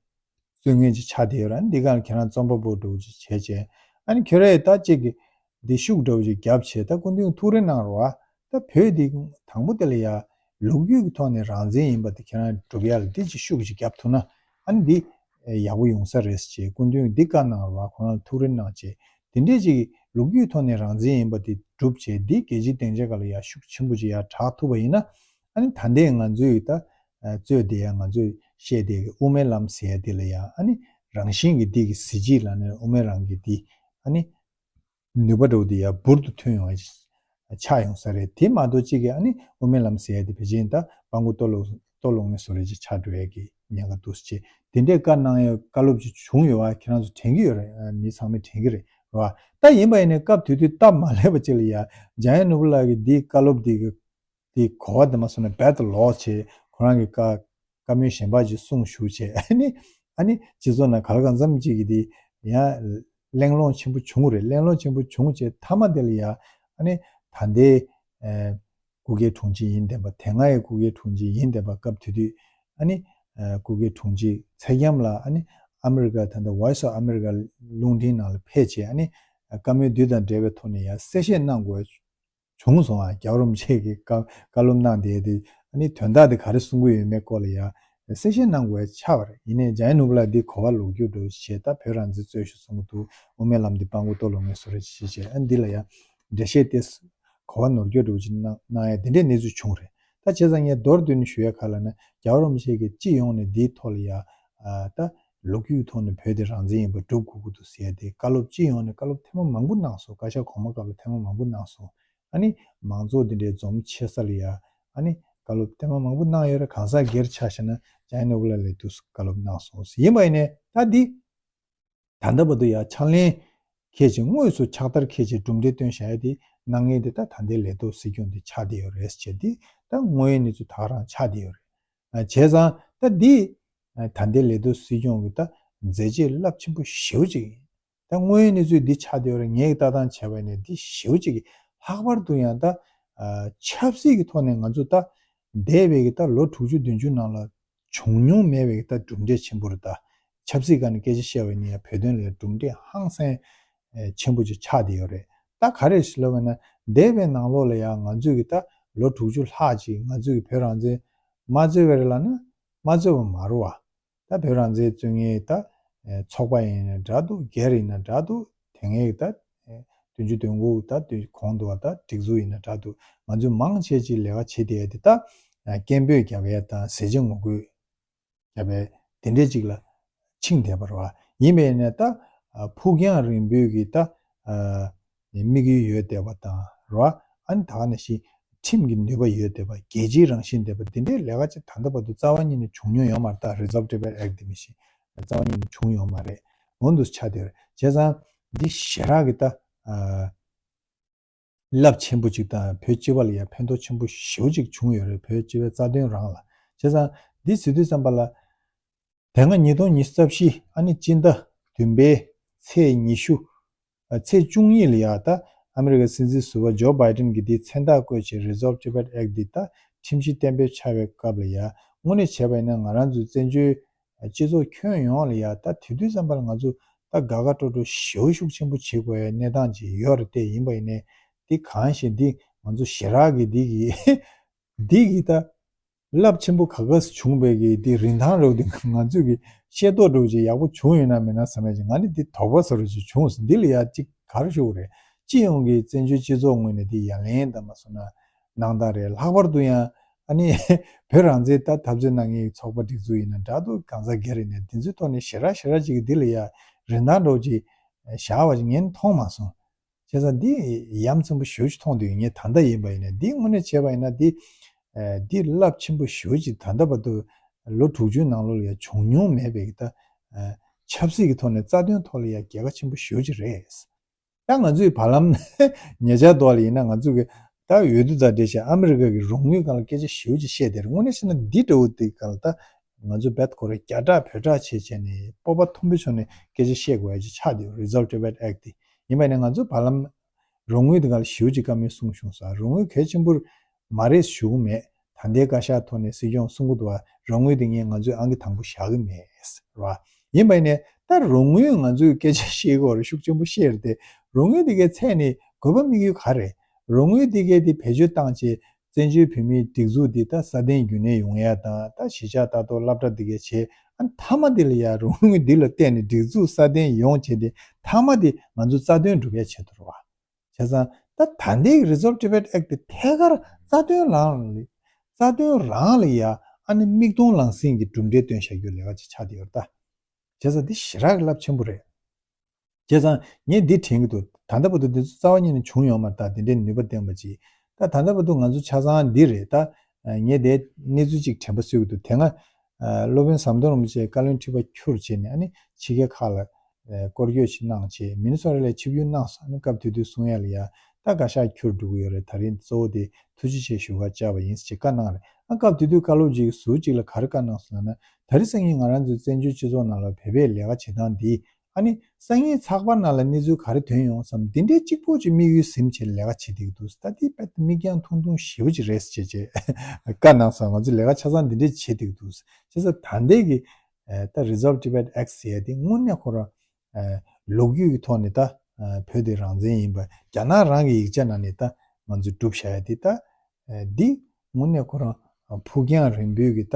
རྩོད་མཁན་ཅིག་ཆགས་བསྡད་ཡོད་རེད། ཨ་ནི་འདི་ག་ལ་ཁྱེད་རང་རྩོམ་པ་པོ་འདྲ་བོ་ཅིག་བྱས་བྱས། ཨ་ནི་ཁྱོད་རས་ད་ཅིག་གི་འདི་ཤུགས་འདྲ་བོ་ཅིག་བརྒྱབ་བྱས། ད་སྐུ་མདུན་ཐུགས་རེ་གནང་རོགས་ཨ། ད་བོད་འདི་དང་པོ་དེ་ལ་ཡ་ལོ་རྒྱུས་ཀྱི་ཐོག་ནས་རང་བཙན་ཡིན་པ་དེ་ཁྱེད་རང་སྒྲུབ་ཡ་ལ་འདི་ཅིག་ཤུགས་ཅིག་བརྒྱབ་ཐུབ་ན་ཨ་ནི་འདི་ཡག་པོ་ཡོང་ས་རེད་ཅེས་སྐུ་མདུན་འདི་བཀའ་གནང་རོགས་ཨ། ཁོ་རང་ལ་ཐུགས་རེ་གནང་བྱས། དེ་འདྲས་ཅིག་ལོ་རྒྱུས་ཐོག་ནས་རང་བཙན་ཡིན་པ་དེ་སྒྲུབ་བྱས། འདི་རྒྱལ་སྤྱིའི་སྡིངས་ཆ་སྒང་ལ་ཡ་ཤུགས་ཆེན་པོ་ཅིག་ཡ་དྲག་ཐུབ་པ་ཡིན་ན། ཨ་ནི་ད་ལྟའི་ང་ཚོའི་ད་ཨ་རྩོད་དེ་ཡ་ང་ཚོས་བཤད་དེ་གི་དབུ་མའི་ལམ་ཟེར་ཡ་དེ་ལ་ཡ་ཨ་ནི་རང་བཞིན་གྱི་འདི་གི་གཟི་བརྗིད་ལ་ནི་དབུ་མའི་ལམ་གྱི་འདི་ཨ་ནི་ནུས་པ་འདྲ་བོ་དེ་ཡ་འབུར་དུ་ཐོན་ཡོང་བ་ཆགས་ཡོང་ས་རེད། དེ་མ་གཏོགས་གཅིག་གི་ཨ་ནི་དབུ་མའི་ལམ་ཟེར་ཡ་དེ་ཕལ་ཆེར་ད་སྤྲང་པོ་ལྟོ་སློང་ལྟོ་སློང་མཁན་བཟོ་འདྲ་ཅིག་ཆགས་འགྲོ་ཡ་གི་ཉེན་ཁ་འདུག་ཟེར་བྱས། དེ་འདྲའི་བཀའ་གནང་ཡ་བཀའ་སློབ་ཅིག་བྱུང་ཡོད་བ། ཁྱེད་རང་ཚོ་དྲན་གྱི་ཡོད་རེད། ཨ་མི་ཚང་མས་དྲན་གྱི་རེད་བ། ད་ཡིན་པ་ཡིན་ནའི་སྐབས་དེ་དུས་སྟབས་མ་ལེགས་པ་ཅིག་ལ་ཡ་འཇམ་དབྱངས་ནོར་བུ་ལགས་ཀྱིས་འདིའི་བཀའ་སློབ་འདི་གི་དེ་གོ་བ་དེ་མ་སོང་ན་རྦད་དེ་ལོག་བྱས། ཁོ་རང་གི་བཀའ་བཀའ་མོལ་གཞན་པ་ཅིག་གསུངས་བཞུགས་བྱས། ཨ་ནི་ཨ་ནི་སྤྱི་ཚོགས་ནང་ག་ལ་གང་འཚམ་ཅིག་གིས་དེ་ཡང་གླེང་སློང་ཆེན་པོ་བྱུང་རེད། གླེང་སློང་ཆེན་པོ་བྱུང་བྱས་མཐའ་མ་དེ་ལ་ཡ་ཨ་ནི་ད་ལྟའི་ཨ་སྐུ་སྒེར་དྲུང་ཆེ་ཡིན་བསྡད་པ། དེ་སྔ་ཡི་སྐུ་སྒེར་དྲུང་ཆེ་ཡིན་བསྡད་པ། སྐབས་དེ་དུས་ཨ་ནི་ཨ་སྐུ་སྒེར་དྲུང་ཆེ་ཚེ་རྒྱམ་ལགས་ཨ་ནི་ཨ་མི་རི་ཀ་ད་ལྟ་Voice of America་རླུང་འཕྲིན་ནང་ལ་ཕེབས་བྱས། ཨ་ནི་བཀའ་མོལ་འདི་དང་འབྲེལ་བའི་ཐོག་ནས་ཡ་གསལ་བཤད་གནང་དགོས། བྱུང་སོང་ཨ། རྒྱལ་བ་རིན་པོ་ཆེ་གིས་བཀའ་བཀའ་སློབ་གནང་བསྡད་དེ་ཨ་ནི་དོན་དག་དེ་ག་རེ་གསུང་གི་ཡོད་མེད་སྐོར་ལ་ཡ་གསལ་བཤད་གནང་དགོས་ཆགས་པ་རེད། ཡིན་ནའི་འཇམ་དབྱངས་ནོར་བུ་ལགས་འདི་གོ་བ་ལོག་རྒྱུ་འདྲ་བོ་ཞིག་བྱས། ད་བོད་རང་བཙན་རྩོད་ཤོག་གསུང་གི་འདུག། དབུ་མའི་ལམ་འདི་སྤྲང་པོ་ལྟོ་སློང་མཁན་བཟོ་འདྲ་ཞིག་བྱས། ཨ་འདི་ལ་ཡ་འགྲེལ་བཤད་དེ་གོ་བ་ནོར་རྒྱུ་འདྲ་བོ་ཅིག་གནང་གནང་ཡ་དེ་འདྲའི་གནས་ཚུལ་བྱུང་རེད། ད་བྱས་ཙང་ངས་མདོར་བསྡུས་ནས་ཞུ་ཡ་ག་ལབ་ན། རྒྱལ་བ་རིན་པོ་ཆེ་གིས་སྤྱི་ཡོངས་ནས་འདིའི་ཐོག་ལ་ཡ་ཨ་ད་ལོ་རྒྱུས་ཐོག་ནས་བོད་དེ་རང་བཙན་ཡིན་པ་སྒྲུབ་དགོས་ཀྱི་འདུག་ཟེར་ཡ་དེ་བཀའ་སློབ་སྤྱི་ཡོངས་ནས་བཀའ་སློབ་ཐེངས་མ་མང་པོ་གནང་སོང་། བཀའ་ཤག་གོང་མ་སྐབས་ལ་ཐེངས་མ་མང་པོ་གནང་སོང་། ཨ་ནི་མང་ཚོགས་འདི་འདྲའི་འཛོམས་ཆེ་ས་ལ་ཡ་ཨ་ནི་བཀའ་སློབ་ཐེངས་མ་མང་པོ་གནང་ཡོད་རེད། གང་ཟག་སྒེར་ཆ་བཞག་ན་འཇམ་དབྱངས་ནོར་བུ་ལགས་ལས་འདུག་སེ་བཀའ་སློབ་གནང་སོང་ཟེར། ཡིན་པ་ཡིན་ནའི་ད་འདི་ད་ལྟ་བར་དུ་ཡ་ཕྱག་ལེན་འཁེལ་ཅིང་དངོས་སུ་ཕྱག་བསྟར་འཁེལ་ཅིང་གྲུབ་འབྲས་བཏོན་བཞག་ཡ་དེ་གནང་མཁན་དེ་ད་ད་ལྟའི་ལས་ཐོག་སྲིད་སྐྱོང་དེ་ཆགས་བསྡད་ཡོད་རེད་ཟེར། དེ་ད་དངོས་ཡོད་གནས་ཚུལ་ད་ག་རང་ཆགས་བསྡད་ཡོད་རེད། ཨ་བྱས་ཙང་ད་འདི་ཨ་ད་ལྟའི་ལས་ཐོག་སྲིད་སྐྱོང་གི་ད་མཛད་རྗེས་རླབས་ཆེན་པོ་ཞེ་པོ་ཅིག་ཡིན། ད་དངོས་ཡོད་གནས་ཚུལ་འདི་ཆགས་བསྡད་ཡོད་རེད། ངས་ལྟ་སྟངས་བྱས་པ་ཡིན་ན་འདི་ཞེ་པོ་ཅིག་གི་ལྷག་པར་དུ་ཡང་ད་ཨ་ཆབ་སྲིད་ཀྱི་ཐོག་ནས་ང་ཚོ་ད་འདས་པའི་གི་ད་ལོ་དྲུག་ཅུ་བདུན་ཅུ་ནང་ལ་བྱུང་མྱོང་མེད་པའི་གི་ད་གྲུབ་འབྲས་ཆེན་པོ་རེད། ད་ཆབ་སྲིད་སྒང་ནས་སྐད་ཆ་བཤད་པ་ཡིན་ན་ཡང་བོད་དོན་ལ་ཡང་གྲུབ་འབྲས་ཧང་སང་ཆེན་པོ་ཅིག་ཆགས་བསྡད་ཡོད་རེད། ད་ག་རེ་ཞིག་ལབ་པ་ན་འདས་པའི་ནང་ལོགས་ལ་ཡང་ང་ཚོས་གི་ད་ལོ་དྲུག་ཅུ་ལྷག་ཅིག་ང་ཚོས་གི་བོད་རང་བཙན་མ་རྩོད་པ་རེད་ལབ་ན་མ་རྩོད་པ་མ་རེད་བ། ད་བོད་རང་བཙན་རྩོད་མཁན་ད་ཨེ་ཚོགས་པ་ཡིན་ན་འདྲ་འདུག། སྒེར་ཡིན་ན་འདྲ་འདུག། དེ་སྔའི་ད་ཨེ་བདུན་ཅུ་དོན་དགུ་ད་དུས་གོང་དུ་བ་ད་སྒྲིག་འཛུགས་ཡིན་ན་འདྲ་འདུག། ང་ཚོས་མང་ཆེ་ཅིག་ལས་ཀ་བྱེད་བསྡད་ཡ་དེ་ད་ཨེ་སྐད་འབོད་རྒྱབ་ཡ་དང་ཟས་བཅད་ངོ་རྒོལ་རྒྱབ་ཡ་དེ་འདྲས་ཅིག་ལ་ ཕྱིན་བསྡད་པ་རེད་བ། ཡིན་པས་ན་ད་ཕུགས་རྒྱང་རིང་པོའི་གི་ད་དམིགས་ཡུལ་ཡོད་བསྡད་པ་དང་རེད་བ། ཨ་ནི་ད་ག་ནང་བཞིན་ཁྲིམས་ཀྱི་ནུས་པ་ཡོད་བསྡད་པ། རྒྱལ་སྤྱིའི་རང་བཞིན་ལྡན་པ་འདི་འདྲའི་ལས་ཀ་ཅིག་ད་ལྟ་བར་དུ་རྩ་བ་ཉིད་ནས་བྱུང་མྱོང་ཡོད་མ་རེད། ད་Resolve Tibet Act འདི་མི་ཤེས། རྩ་བ་ཉིད་ནས་བྱུང་ཡོད་མ་རེད། འོ་འདུག་ཆགས་བསྡད་རེད། བྱས་ཙང་འདི་ཞེ་དྲག་གི་ད་རླབས་ཆེན་པོ་ཅིག་དང་བོད་སྤྱི་པ་ལ་ཡང་ཕན་ཐོགས་ཆེན་པོ་ཞེ་པོ་ཅིག་བྱུང་ཡོད་རེད། བོད་སྤྱི་པའི་རྩ་དོན་རང་ལ། བྱས་ཙང་འདི་ཟེར་དུས་ཙམ་པ་ལ། དེ་སྔ་ཉིས་སྟོང་ཉི་ཤུ་རྩ་བཞི་ཨ་ནི་སྤྱི་ཟླ་བདུན་པའི་ཚེས་ཉི་ཤུ། ཨ་ཚེས་བཅུ་གཉིས་ལ་ཡ་ད་ཨ་མི་རི་ཀའི་སྲིད་འཛིན་ཟུར་པ་ཇོ་བྷའི་ཏིན་གྱིས་འདི་མཚན་རྟགས་བཀོད་བྱས། Resolve Tibet Act འདི་ད་ཁྲིམས་གཞི་གཏན་འབེབས་ཆགས་པའི་སྐབས་ལ་ཡ། དངོས་གནས་བྱས་པ་ཡིན་ན་ང་རང་ཚོའི་བཙན་བྱོལ་སྤྱི་ཚོགས་ཁྱོན་ཡོངས་ལ་ཡ་ད་དེ་དུས་ཙམ་པ་ལ་ང་ཚོ་ད་དགའ་དགའ་སྤྲོ་སྤྲོ་ཞེ་པོ་ཤུགས་ཆེན་པོ་བྱེད་དགོས་ཡ་གནས་སྟངས་ཅིག་ཡོད་རེད་དེ། ཡིན་པ་ཡིན་ནའི་འདི་གང་ཞིག་འདི་ང་ཚོ་ཞེ་དྲག་གི་འདི་གི་འདི་གི་ད་རླབས་ཆེན་པོ་ག་ག་སེ་བྱུང་བའི་གི་འདི་རིན་ཐང་རེད་འདི་ང་ཚོས་གི་ཤེས་རྟོགས་འདྲ་བོ་ཅིག་ཡག་པོ་བྱུང་ཡོད་ན་མེད་ན་བསམ་ཡ་ཅིག་ང་ནི་འདི་དོགས་པ་ཟེར་བ་ཅིག་བྱུང་སོང་། འདི་ལ་ཡ་ཅིག་ག་རེ་ཞུ་དགོས་རེད། སྤྱི་ཡོངས་ཀྱི་བཙན་བྱོལ་སྤྱི་ཚོགས་ངོས་ནས་འདི་ཡ་ལན་བཏབ་མ་སོང་ན་གནང་སྟངས་རེད། ལྷག་པར་དུ་ཡང་ཨ་ནི་བོད་རང་བཙན་ད་འཐབ་རྩོད་གནང་མཁན་གྱི་ཚོགས་པ་སྒྲིག་འཛུགས་ཡིན་ན་འདྲ་འདུག་གང་ཟག་སྒེར་ཡིན་ན་འདི་ཚོའི་ཐོག་ནས་ཞེ་དྲག་ཞེ་དྲག་ཅིག་གིས་འདི་ལ་ཡ་རིན་ཐང་འདྲ་བོ་ཅིག་བཞག་པ་ཅིག་ངས་མཐོང་མ་སོང་། བྱས་ཙང་འདི་ཡ་མཚན་པོ་ཞེ་པོ་ཅིག་མཐོང་དུས་ངས་ད་ལྟ་ཡིན་པ་ཡིན་ན་འདི་དངོས་གནས་བྱས་པ་ཡིན་ན་འདི་ཨ་འདི་རླབས་ཆེན་པོ་ཞེ་པོ་ཅིག་ད་ལྟ་བར་དུ་ལོ་དྲུག་ཅུའི་ནང་ལོགས་ལ་ཡ་བྱུང་མྱོང་མེད་པའི་གི་ད་ཨ་ཆབ་སྲིད་ཀྱི་ཐོག་ནས་རྩ་དོན་ཐོག་ལ་ཡ་རྒྱལ་ཁ་ཆེན་པོ་ཞེ་པོ་ཅིག་རེད། ད་ང་ཚོའི་བར་ལམ་ཉེ་ཆར་དུ་ལ་ཡིན་ན་ང་ཚོ་གི་ད་འོས་བསྡུ་དང་འབྲེལ་བྱས་ཨ་མི་རི་ཀ་གི་རོགས་དངུལ་སྒང་ལ་སྐད་ཆ་ཞེ་པོ་ཅིག་བཤད་དེ་རེད། དངོས་གནས་བཤད་ན་འདི་འདྲ་བོ་དེ་སྒང་ལ་ད་ང་ཚོ་རྦད་ཁོ་རང་རྒྱ་གྲགས་བོད་གྲགས་བྱས་བྱས་ནས་སྤོབས་པ་མཐོན་པོའི་ཕྱོགས་ནས་སྐད་ཆ་བཤད་དགོས་ཡ་ཅིག་ཆགས་བསྡད་ཡོད། Resolve Tibet Act དེ་ཡིན་པ་ནས་ང་ཚོ་བར་ལམ་རོགས་དངུལ་དེ་སྒང་ལ་ཞེ་པོ་ཅིག་བཀའ་མོལ་གསུངས་བྱུང་སོང་། རོགས་དངུལ་གལ་ཆེན་པོ་མ་རེད་ཞུ་གི་མེད། ད་ལྟའི་བཀའ་ཤག་ཐོག་ནས་སྲིད་སྐྱོང་གསུང་གི་འདུག་བ། རོགས་དངུལ་དེ་ངས་ང་ཚོས་ཨང་ཀི་དང་པོ་བཞག་གི་མེད་ར། ཡིན་པ་ཡིན་ནའི་ད་རོགས་དངུལ་ང་ཚོས་སྐད་ཆ་བཤད་དགོས་རེད། ཤུགས་ཆེན་པོ་བཤད་རེད་དེ། རོགས་དངུལ་དེ་གའི་ཚད་ནི་དགོས་པ་དམིགས་ཡུལ་ག་རེ། རོགས་དངུལ་དེ་གའི་དེ་བེད་སྤྱོད་བཏང་བྱས་བཙན་བྱོལ་བོད་མིའི་སྒྲིག་འཛུགས་དེ་ད་སྲ་བརྟན་རྒྱུན་གནས་ཡོང་ཡ་དང་ད་གཞིས་ཆགས་ལྟ་རྟོག་སློབ་གྲྭ་དེ་གའི་བྱས། ཨ་མཐའ་མ་དེ་ལ་ཡ་རོགས་དངུལ་འདི་ལ་བརྟེན་ནས་སྒྲིག་འཛུགས་སྲ་བརྟན་ཡོང་བྱས་ཏེ་མཐའ་མ་དེ་ང་ཚོ་རྩ་དོན་སྒྲུབ་ཡ་ཆེད་དུ་རེད་བ། བྱས་ཙང་ད་ད་ལྟའི་Resolve Tibet Act དེ་ཐད་ཀར་རྩ་དོན་རང་ལ་རྩ་དོན་རང་ལ་ཡ་ཨ་ནི་མིག་མཐོང་ལག་ཟིན་གྱི་གྲུབ་འབྲས་སྟོན་བཞག་རྒྱུ་ལས་ཀ་ཅིག་ཆགས་བསྡད་ཡོད་རེད་ད། བྱས་ཙང་འདི་ཞེ་དྲག་གི་རླབས་ཆེན་པོ་རེད། བྱས་ཙང་ངས་འདི་དྲན་གྱི་འདུག་ད་ལྟ་བར་དུ་འདི་ཚོ་རྩ་བ་ཉིད་ནས་བྱུང་ཡོད་མ་རེད། ད་འདི་འདྲའི་ནུས་པ་ལྡན་པ་ཅིག་ད་ད་ལྟ་བར་དུ་ང་ཚོ་ཆ་ཚང་འདི་རེད་ད། ངས་དེ་གནས་ཚུལ་ཅིག་དྲན་པ་གསོས་ཀྱི་འདུག་དེ་སྔ་སློབ་དཔོན་ཟམ་གདོང་རིན་པོ་ཆེས་བཀའ་བློན་ཁྲི་པ་ཁྱུར་བྱས་ནས་ཨ་ནི་ཕྱི་རྒྱལ་ཁག་ལ་སྐོར་སྐྱོད་ཅིག་གནང་བྱས་མི་ནི་སོ་ཊ་ལ་ཆིབས་བསྒྱུར་གནང་སོང་། ཨ་ནི་སྐབས་དེ་དུས་གསུང་ཡ་ལ་ཡ་ད་བཀའ་ཤག་ཁྱུར་འགྲོ་གི་ཡོད་རེད། ད་རིང་གཙོ་བོ་དེ་ཐུགས་རྗེ་ཆེ་ཞུ་ག་བཅར་བ་ཡིན་ཟེར་བཀའ་གནང་རེད། ཨ་སྐབས་དེ་དུས་བཀའ་སློབ་ཅིག་ཟུར་ཅིག་ལ་ག་རེ་བཀའ་གནང་སོང་ལབ་ན། ད་རེས་སང་ཉིན་ང་རང་ཚོའི་བཙན་བྱོལ་སྤྱི་ཚོགས་ནང་ལ་བོད་པའི་ལས་ཀ་བྱེད་སྟངས་འདི་ཨ་ནི་སང་ཉིན་ཚགས་པར་ནང་ལ་གནས་ཚུལ་ག་རེ་ཐོན་ཡོང་བསམ་འདི་འདྲའི་གཅིག་པོ་ཅིག་དམིགས་ཡུལ་ཟིན་བྱས་ལས་ཀ་བྱེད་བསྡད་ཀྱི་འདུག་ད་འདི་དཔེ་མིག་རྒྱང་ཐུང་ཐུང་ཞེ་པོ་ཅིག་རེད་ཟེར་བྱས་བཀའ་གནང་སོང་། ང་ཚོས་ལས་ཀ་ཆ་ཚང་འདི་འདྲས་བྱེད་བསྡད་ཀྱི་འདུག་བྱས་ཙང་ད་ལྟའི་གི་ད་Resolve Tibet Act ཟེར་ཡ་དེ་དངོས་གནས་ཁོ་རང་ལོ་རྒྱུས་ཀྱི་ཐོག་ནས་ད་བོད་དེ་རང་བཙན་ཡིན་པ་རྒྱ་ནག་རང་གི་ཡིག་ཆ་ནང་ནས་ད་ང་ཚོས་གྲུབ་བཞག་ཡ་དེ་ད། འདི་དངོས་གནས་ཁོ་རང་ཕུགས་རྒྱང་རིང་པོའི་གི་ད་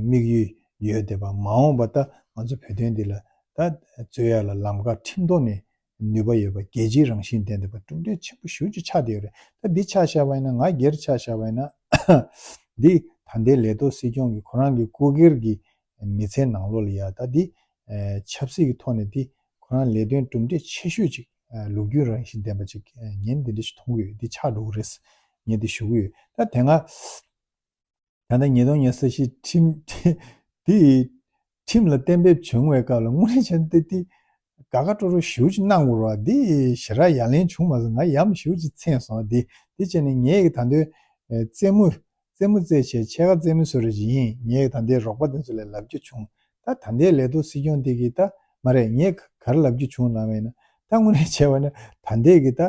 དམིགས་ཡུལ་ཡོད་བསྡད་པ། མ་འོངས་པ་ད་ང་ཚོ་བོད་དོན་འདི་ལ་ད་རྩོད་ཡ་ལ་ལམ་ཁ་ཁྲིམས་ཐོག་ནས་ནུས་པ་ཡོད་པ། རྒྱལ་སྤྱིའི་རང་བཞིན་ལྡན་བསྡད་པ། གྲུབ་འབྲས་ཆེན་པོ་ཞེ་པོ་ཅིག་ཆགས་བསྡད་ཡོད་རེད། ད་འདི་ཆ་བཞག་པ་ཡིན་ན་ང་སྒེར་ཆ་བཞག་པ་ཡིན་ན་འདི་ད་ལྟའི་ལས་ཐོག་སྲིད་སྐྱོང་གི་ཁོ་རང་གི་སྐུ་སྒེར་གྱི་མི་ཚེའི་ནང་ལོགས་ལ་ཡ་ད་འདི་ཆབ་སྲིད་ཀྱི་ཐོག་ནས་འདི་ཁོ་རང་ལས་དོན་གྲུབ་འབྲས་ཆེ་ཤོས་ཅིག་ལོ་རྒྱུས་རང་བཞིན་ལྡན་པ་ཅིག་ངས་འདི་འདྲ་ཞིག་མཐོང་གི་ཡོད། འདི་ཆགས་འགྲོ་གི་རེད། ངས་འདི་ཞུ་གི་ཡོད། ད་དེ་སྔ་ད་ལྟ་ཉིས་སྟོང་ཉི་ཤུ་རྩ་བཞི་ཁྲིམས་འདི་ཁྲིམས་ལ་གཏན་འབེབས་བྱུང་བའི་སྐབས་ལ་དངོས་གནས་བྱས་ན་འདི་འདི་དགའ་དགའ་སྤྲོ་སྤྲོ་ཞེ་པོ་ཅིག་གནང་དགོས་རེད་བ། འདི་ཞེ་དྲག་ཡ་ལན་བྱུང་མ་སོང་། ང་ཡ་མ་ཞེ་པོ་ཅིག་ཚིམས་སོང་། འདི་འདི་བྱས་ནས་ངས་གི་ད་དུང་རྩེད་མོ་རྩེད་མོ་རྩེ་བྱས་ཕྱེད་ཀ་རྩེད་མོ་བཟོ་རེ་ཅིག་ཡིན། ངས་གི་ད་ལྟའི་རོགས་པ་དེ་ཚོ་ལ་ལབ་རྒྱུ་བྱུང་། ད་ད་ལྟའི་ལས་ཐོག་སྲིད་སྐྱོང་དེ་གིས་ད་མ་རེད། ངས་ག་རེ་ལབ་རྒྱུ་བྱུང་ལབ་པ་ཡིན་ན་ད་དངོས་གནས་བྱས་པ་ན་ད་ལྟའི་གི་ད་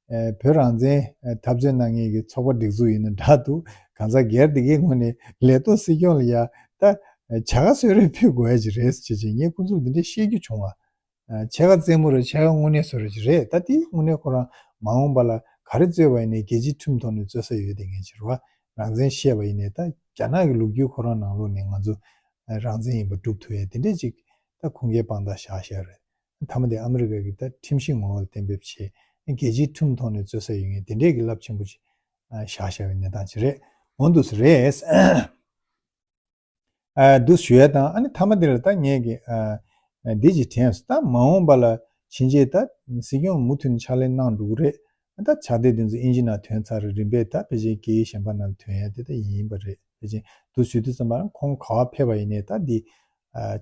ཨེ་བོད་རང་བཙན་ཨེ་འཐབ་རྩོད་གནང་མཁན་གྱི་ཚོགས་པ་སྒྲིག་འཛུགས་ཡིན་ན་འདྲ་འདུག་གང་ཟག་སྒེར་དེ་གའི་ངོས་ནས་ལས་ཐོག་སྲིད་སྐྱོང་ལ་ཡ་ད་བྱ་དགའ་གསོལ་རས་ཕུལ་དགོས་ཡ་ཅིག་རེད་ཟེར་བྱས་ངས་ཁོང་ཚོར་འདི་འདྲ་བཤད་རྒྱུ་བྱུང་བ། ཨ་ཕྱེད་ཀ་རྩེད་མོ་རེད། ཕྱེད་ཀ་དངོས་གནས་བཟོ་རེ་ཅིག་རེད། ད་དེ་དངོས་གནས་ཁོ་རང་མ་འོངས་པ་ལ་ག་རེ་རྩོད་པ་ཡིན་ནའི་རྒྱལ་སྤྱིའི་ཁྲིམས་ཐོག་ནས་རྩོད་ས་ཡོད་དེ་ངས་ཕྱིར་བ་རང་བཙན་བཤད་པ་ཡིན་ནའི་ད་རྒྱ་ནག་གི་ལོ་རྒྱུས་ཁོ་རང་ནང་ལོགས་ནས་ང་ཚོ་རང་བཙན་ཡིན་པ་སྒྲུབ་ཐུབ་ཡ་དེ་འདྲས་ཅིག་ད་ཁུངས་སྐྱེལ་དཔང་རྟགས་བཞག་བཞག་རེད། མཐའ་མ་དེ་ཨ་མི་རི་ཀ་གི་ད་ཁྲིམས་གཞི་ངོ་བོ་ལ་གཏན་འབེབས་བྱས། རྒྱལ་སྤྱིའི་ཁྲིམས་ཐོག་ནས་རྩོད་ས་ཡོད་མཁན་དེ་འདྲས་ཀྱི་རླབས་ཆེན་པོ་ཅིག་བཞག་བཞག་པའི་གནས་སྟངས་ཅིག་རེད། འོ་འདུག་སེ་རེད། ཨ་འདུག་ཞུ་ཡ་དང་ཨ་ནི་མཐའ་མ་དེ་ལ་ད་ངས་ཀྱི་ཨ་ འདི་ཅིག་དྲན་སོང་། ད་མ་འོངས་པ་ལ་ཕྱིན་ཆད་ད་སྲིད་སྐྱོང་མུ་མཐུད་ནས་ཕྱག་ལས་གནང་འགྲོ་གི་རེད། ད་ཕྱག་དེབ་དེ་ཚོ་ཨིན་ཇི་ནང་ཐོན་ཚར་རེད། རིམ་པས་ད་ཕལ་ཆེར་སྐད་ཡིག་གཞན་པ་ནང་ཐོན་ཡ་དེ་ད་ཡིན་པ་རེད། ཕལ་ཆེར་འདུག་ཞུ་དུས་ཙམ་པ་ཁོང་ག་པར་ཕེབས་པ་ཡིན་ནའི་ད་འདི་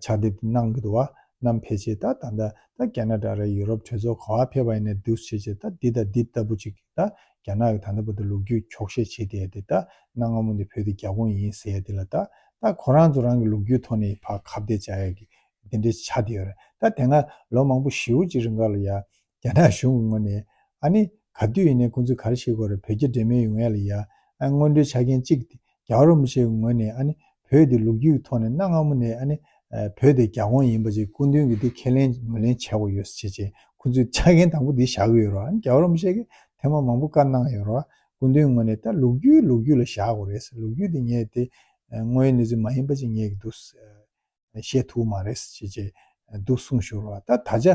ཕྱག་དེབ་དེ་གནང་གི་འདུག་བ། གནང་ཕལ་ཆེར་ད་ད་ལྟ་ད་ཁ་ན་ཌ་རེད། ཡུ་རོབ་གྲོས་ཚོགས་ག་པར་ཕེབས་པ་ཡིན་ནའི་འདུག་བྱས་བྱས་ད་འདི་ད་འདི་ལྟ་བུ་ཅིག་ད་རྒྱ་ནག་གི་ད་ལྟ་བར་དུ་ལོ་རྒྱུས་འཁྱོག་བཤད་བྱེད་བསྡད་དེ། ད་གནའ་སྔ་མོ་ནས་བོད་དེ་རྒྱ་ཁོངས་ཡིན་ཟེར་ཡ་དེ་ལ་ད་ད་ཁོ་རང་ཚོ་རང་གི་ལོ་རྒྱུས་ཐོག་ནས་ཕར་ཁ་གཏད་བཅག་ཡ་གི་དེ་འདྲའི་ཆགས་བསྡད་ཡོད་རེད། ད་དེ་སྔ་ལོ་མང་པོ་ཞེ་པོ་ཅིག་རིང་ག་ལ་ཡ་རྒྱ་ནག་གཞུང་གི་ངོས་ནས་ཨ་ནི་ག་དུས་ཡིན་ནའི་ཁོང་ཚོས་ག་རེ་བྱེད་དགོས་རེད། བོད་རྒྱ་འབྲེལ་མོལ་ཡོང་ཡ་ལ་ཡ་ཨ་སྔོན་འགྲོའི་ཆ་རྐྱེན་གཅིག་དེ་རྒྱལ་བ་རིན་པོ་ཆེ་གི་ངོས་ནས་ཨ་ནི་བོད་དེ་ལོ་རྒྱུས་ཀྱི་ཐོག་ནས་གནའ་སྔ་མོ་ནས་ཨ་ནི་ཨ་བོད་དེ་རྒྱ་ཁོངས་ཡིན་པ་ཅིག་སྐུ་མདུན་གྱིས་འདི་ཁས་ལེན་ངོས་ལེན་བྱེད་དགོས་ཡོད་ཟེར་བྱས་བྱས་ཁོང་ཚོས་ཆ་རྐྱེན་དང་པོ་འདི་བཞག་གི་ཡོད་རེད། ཨ་ནི་རྒྱལ་བ་རིན་པོ་ཆེ་གིས་ཐེངས་མ་མང་པོ་བཀའ་གནང་ཡོད་རེད། སྐུ་མདུན་ངོས་ནས་ད་ལོ་རྒྱུས་ལོ་རྒྱུས་ལ་བཞག་དགོས་རེད་ཟེར། ལོ་རྒྱུས་དེ་ངས་དེ་དངོས་ཡོད་གནས་ཚུལ་མ་ཡིན་པ་ཅིག་ངས་ཀྱི་འདུག་བཤད་ཐུབ་མ་རེད་ཟེར་བྱས་བྱས་འདུག་གསུངས་ཞུ་རོགས། ད་ད་ཆ་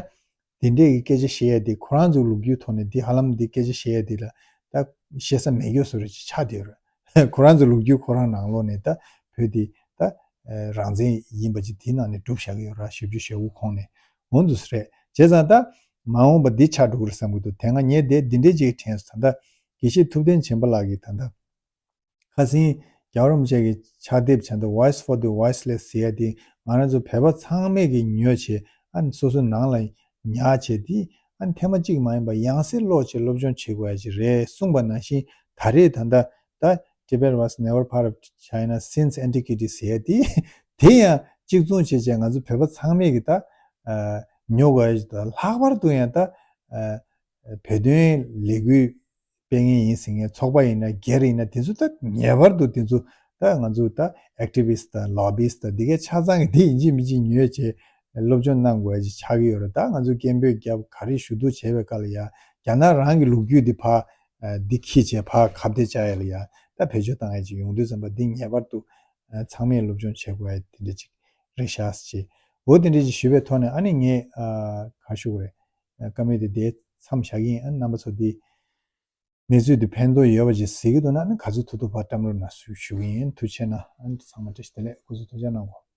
དེ་འདྲས་ཀྱི་སྐད་ཆ་བཤད་ཡ་དེ་ཁོ་རང་ཚོའི་ལོ་རྒྱུས་ཐོག་ནས་འདི་ཧ་ལམ་འདི་སྐད་ཆ་བཤད་ཡ་དེ་ལ་ད་བཤད་ས་མེད་རྒྱུ་བཟོ་འདྲ་ཅིག་ཆགས་བསྡད་ཡོད་རེད། ཁོ་རང་ཚོའི་ལོ་རྒྱུས་ཁོ་རང་ནང་ལོགས་ནས་ད་བོད་དེ་ད་རང་བཙན་ཡིན་པ་ཅིག་དེའི་ནང་ནས་སྒྲུབ་བཞག་གི་ཡོད་རེད། ཞེ་པོ་ཅིག་ཞེ་པོ་ཁོངས་ནས་འོང་འདུག་ས་རེད། བྱས་ཙང་ད་མ་འོངས་པ་འདི་ཆགས་འགྲོ་གི་རེད་བསམ་གི་འདུག་དེ་སྔ་ངས་དེ་འདི་འདྲས་ཅིག་དྲན་སོང་། ད་ལྟ་དགེ་བཤེས་ཐུབ་བསྟན་སྦྱིན་པ་ལགས་ཀྱིས་ད་ལྟ་ཁ་སང་རྒྱལ་བ་རིན་པོ་ཆེ་གི་ཕྱག་དེབ་བྱས་འདུག Voice for the Voiceless ཟེར་ཡ་དེ་ང་རང་ཚོ་བོད་པ་ཚང་མས་ཀྱི་ཉོས་བྱས་ཨ་ནི་སོ་སོ་ནང་ལ་ཉར་བྱས་དེ་ཨ་ནི་ཐེངས་མ་གཅིག་མ་ཡིན་པར་ཡང་སེ་ཀློག་བྱས་སློབ་སྦྱོང་བྱེད་དགོས་ཡ་ཅིག་རེད་གསུངས་པ་ནང་བཞིན་ད་རེས་ད་ལྟ་ད་Tibet was never part of China since antiquity ཟེར་ཡ་དེ་དེ་ཡང་གཅིག་མཚུངས་བྱས་བྱས་ང་ཚོ་བོད་པ་ཚང་མས་ཀྱི་ད་ཉོ་དགོས་ཡ་ཅིག་དང་ལྷག་པར་དུ་ཡང་ད་བོད་དོན་ལས་འགུལ་སྤེལ་མཁན་ཡིན་ཟེར་མཁན་ཚོགས་པ་ཡིན་ན་སྒེར་ཡིན་ན་དེ་ཚོ་ད་ངེས་པར་དུ་དེ་ཚོ་ད་ང་ཚོ་ད་activist་དང་lobbyist་དང་འདི་གའི་ཆ་ཚང་གི་དེ་ཡིན་གཅིག་མིན་གཅིག་ཉོས་བྱས་སློབ་སྦྱོང་གནང་དགོས་ཡ་ཅིག་ཆགས་ཀྱི་ཡོད་རེད། ད་ང་ཚོ་སྐད་འབོད་རྒྱབ་ག་རེ་ཞུ་གཏུག་བྱས་པའི་སྐབས་ལ་ཡ་རྒྱ་ནག་རང་གི་ལོ་རྒྱུས་འདི་ཕར་འདི་ཁྱེར་བྱས་ཕར་ཁ་གཏད་བཅག་ཡ་ལ་ཡ་ད་བེད་སྤྱོད་བཏང་ཡ་ཅིག་ཡོང་དུས་ཙམ་པ་འདི་ངེས་པར་དུ་ཚང་མས་སློབ་སྦྱོང་བྱེད་དགོས་ཡ་དེ་འདྲ་ཅིག་རེད་ཤག་ཅེས་འོ་དེ་འདྲ་ཅིག་ཞུས་པའི་ཐོག་ནས་ཨ་ནི་ངས་ག་ཞུ་དགོས་རེད། བཀའ་མོལ་དེ་དེ་མཚམས་བཞག་གི་ཡིན། ཨ་ནི་རྣམ་པ་ཚོ་འདི་གནས་ཚུལ་འདི་ཕན་ཐོགས་ཡོད་པ་ཅིག་གཟིགས་ཀྱི་འདུག་ན་ཨ་ནི་ག་ཚོད་ཐུབ་ཐུབ་ཕར་བཀྲམ་རོགས་གནང་ཞུ་ཞུ་གི་ཡིན། ཐུགས་རྗེ་ཆེ་གནང་། ཨ་ནི་ཚང་མ་བཀྲ་ཤིས་བདེ་ལེགས། སྐུ་གཟུགས་ཐུགས་ཅག་གནང་གོ།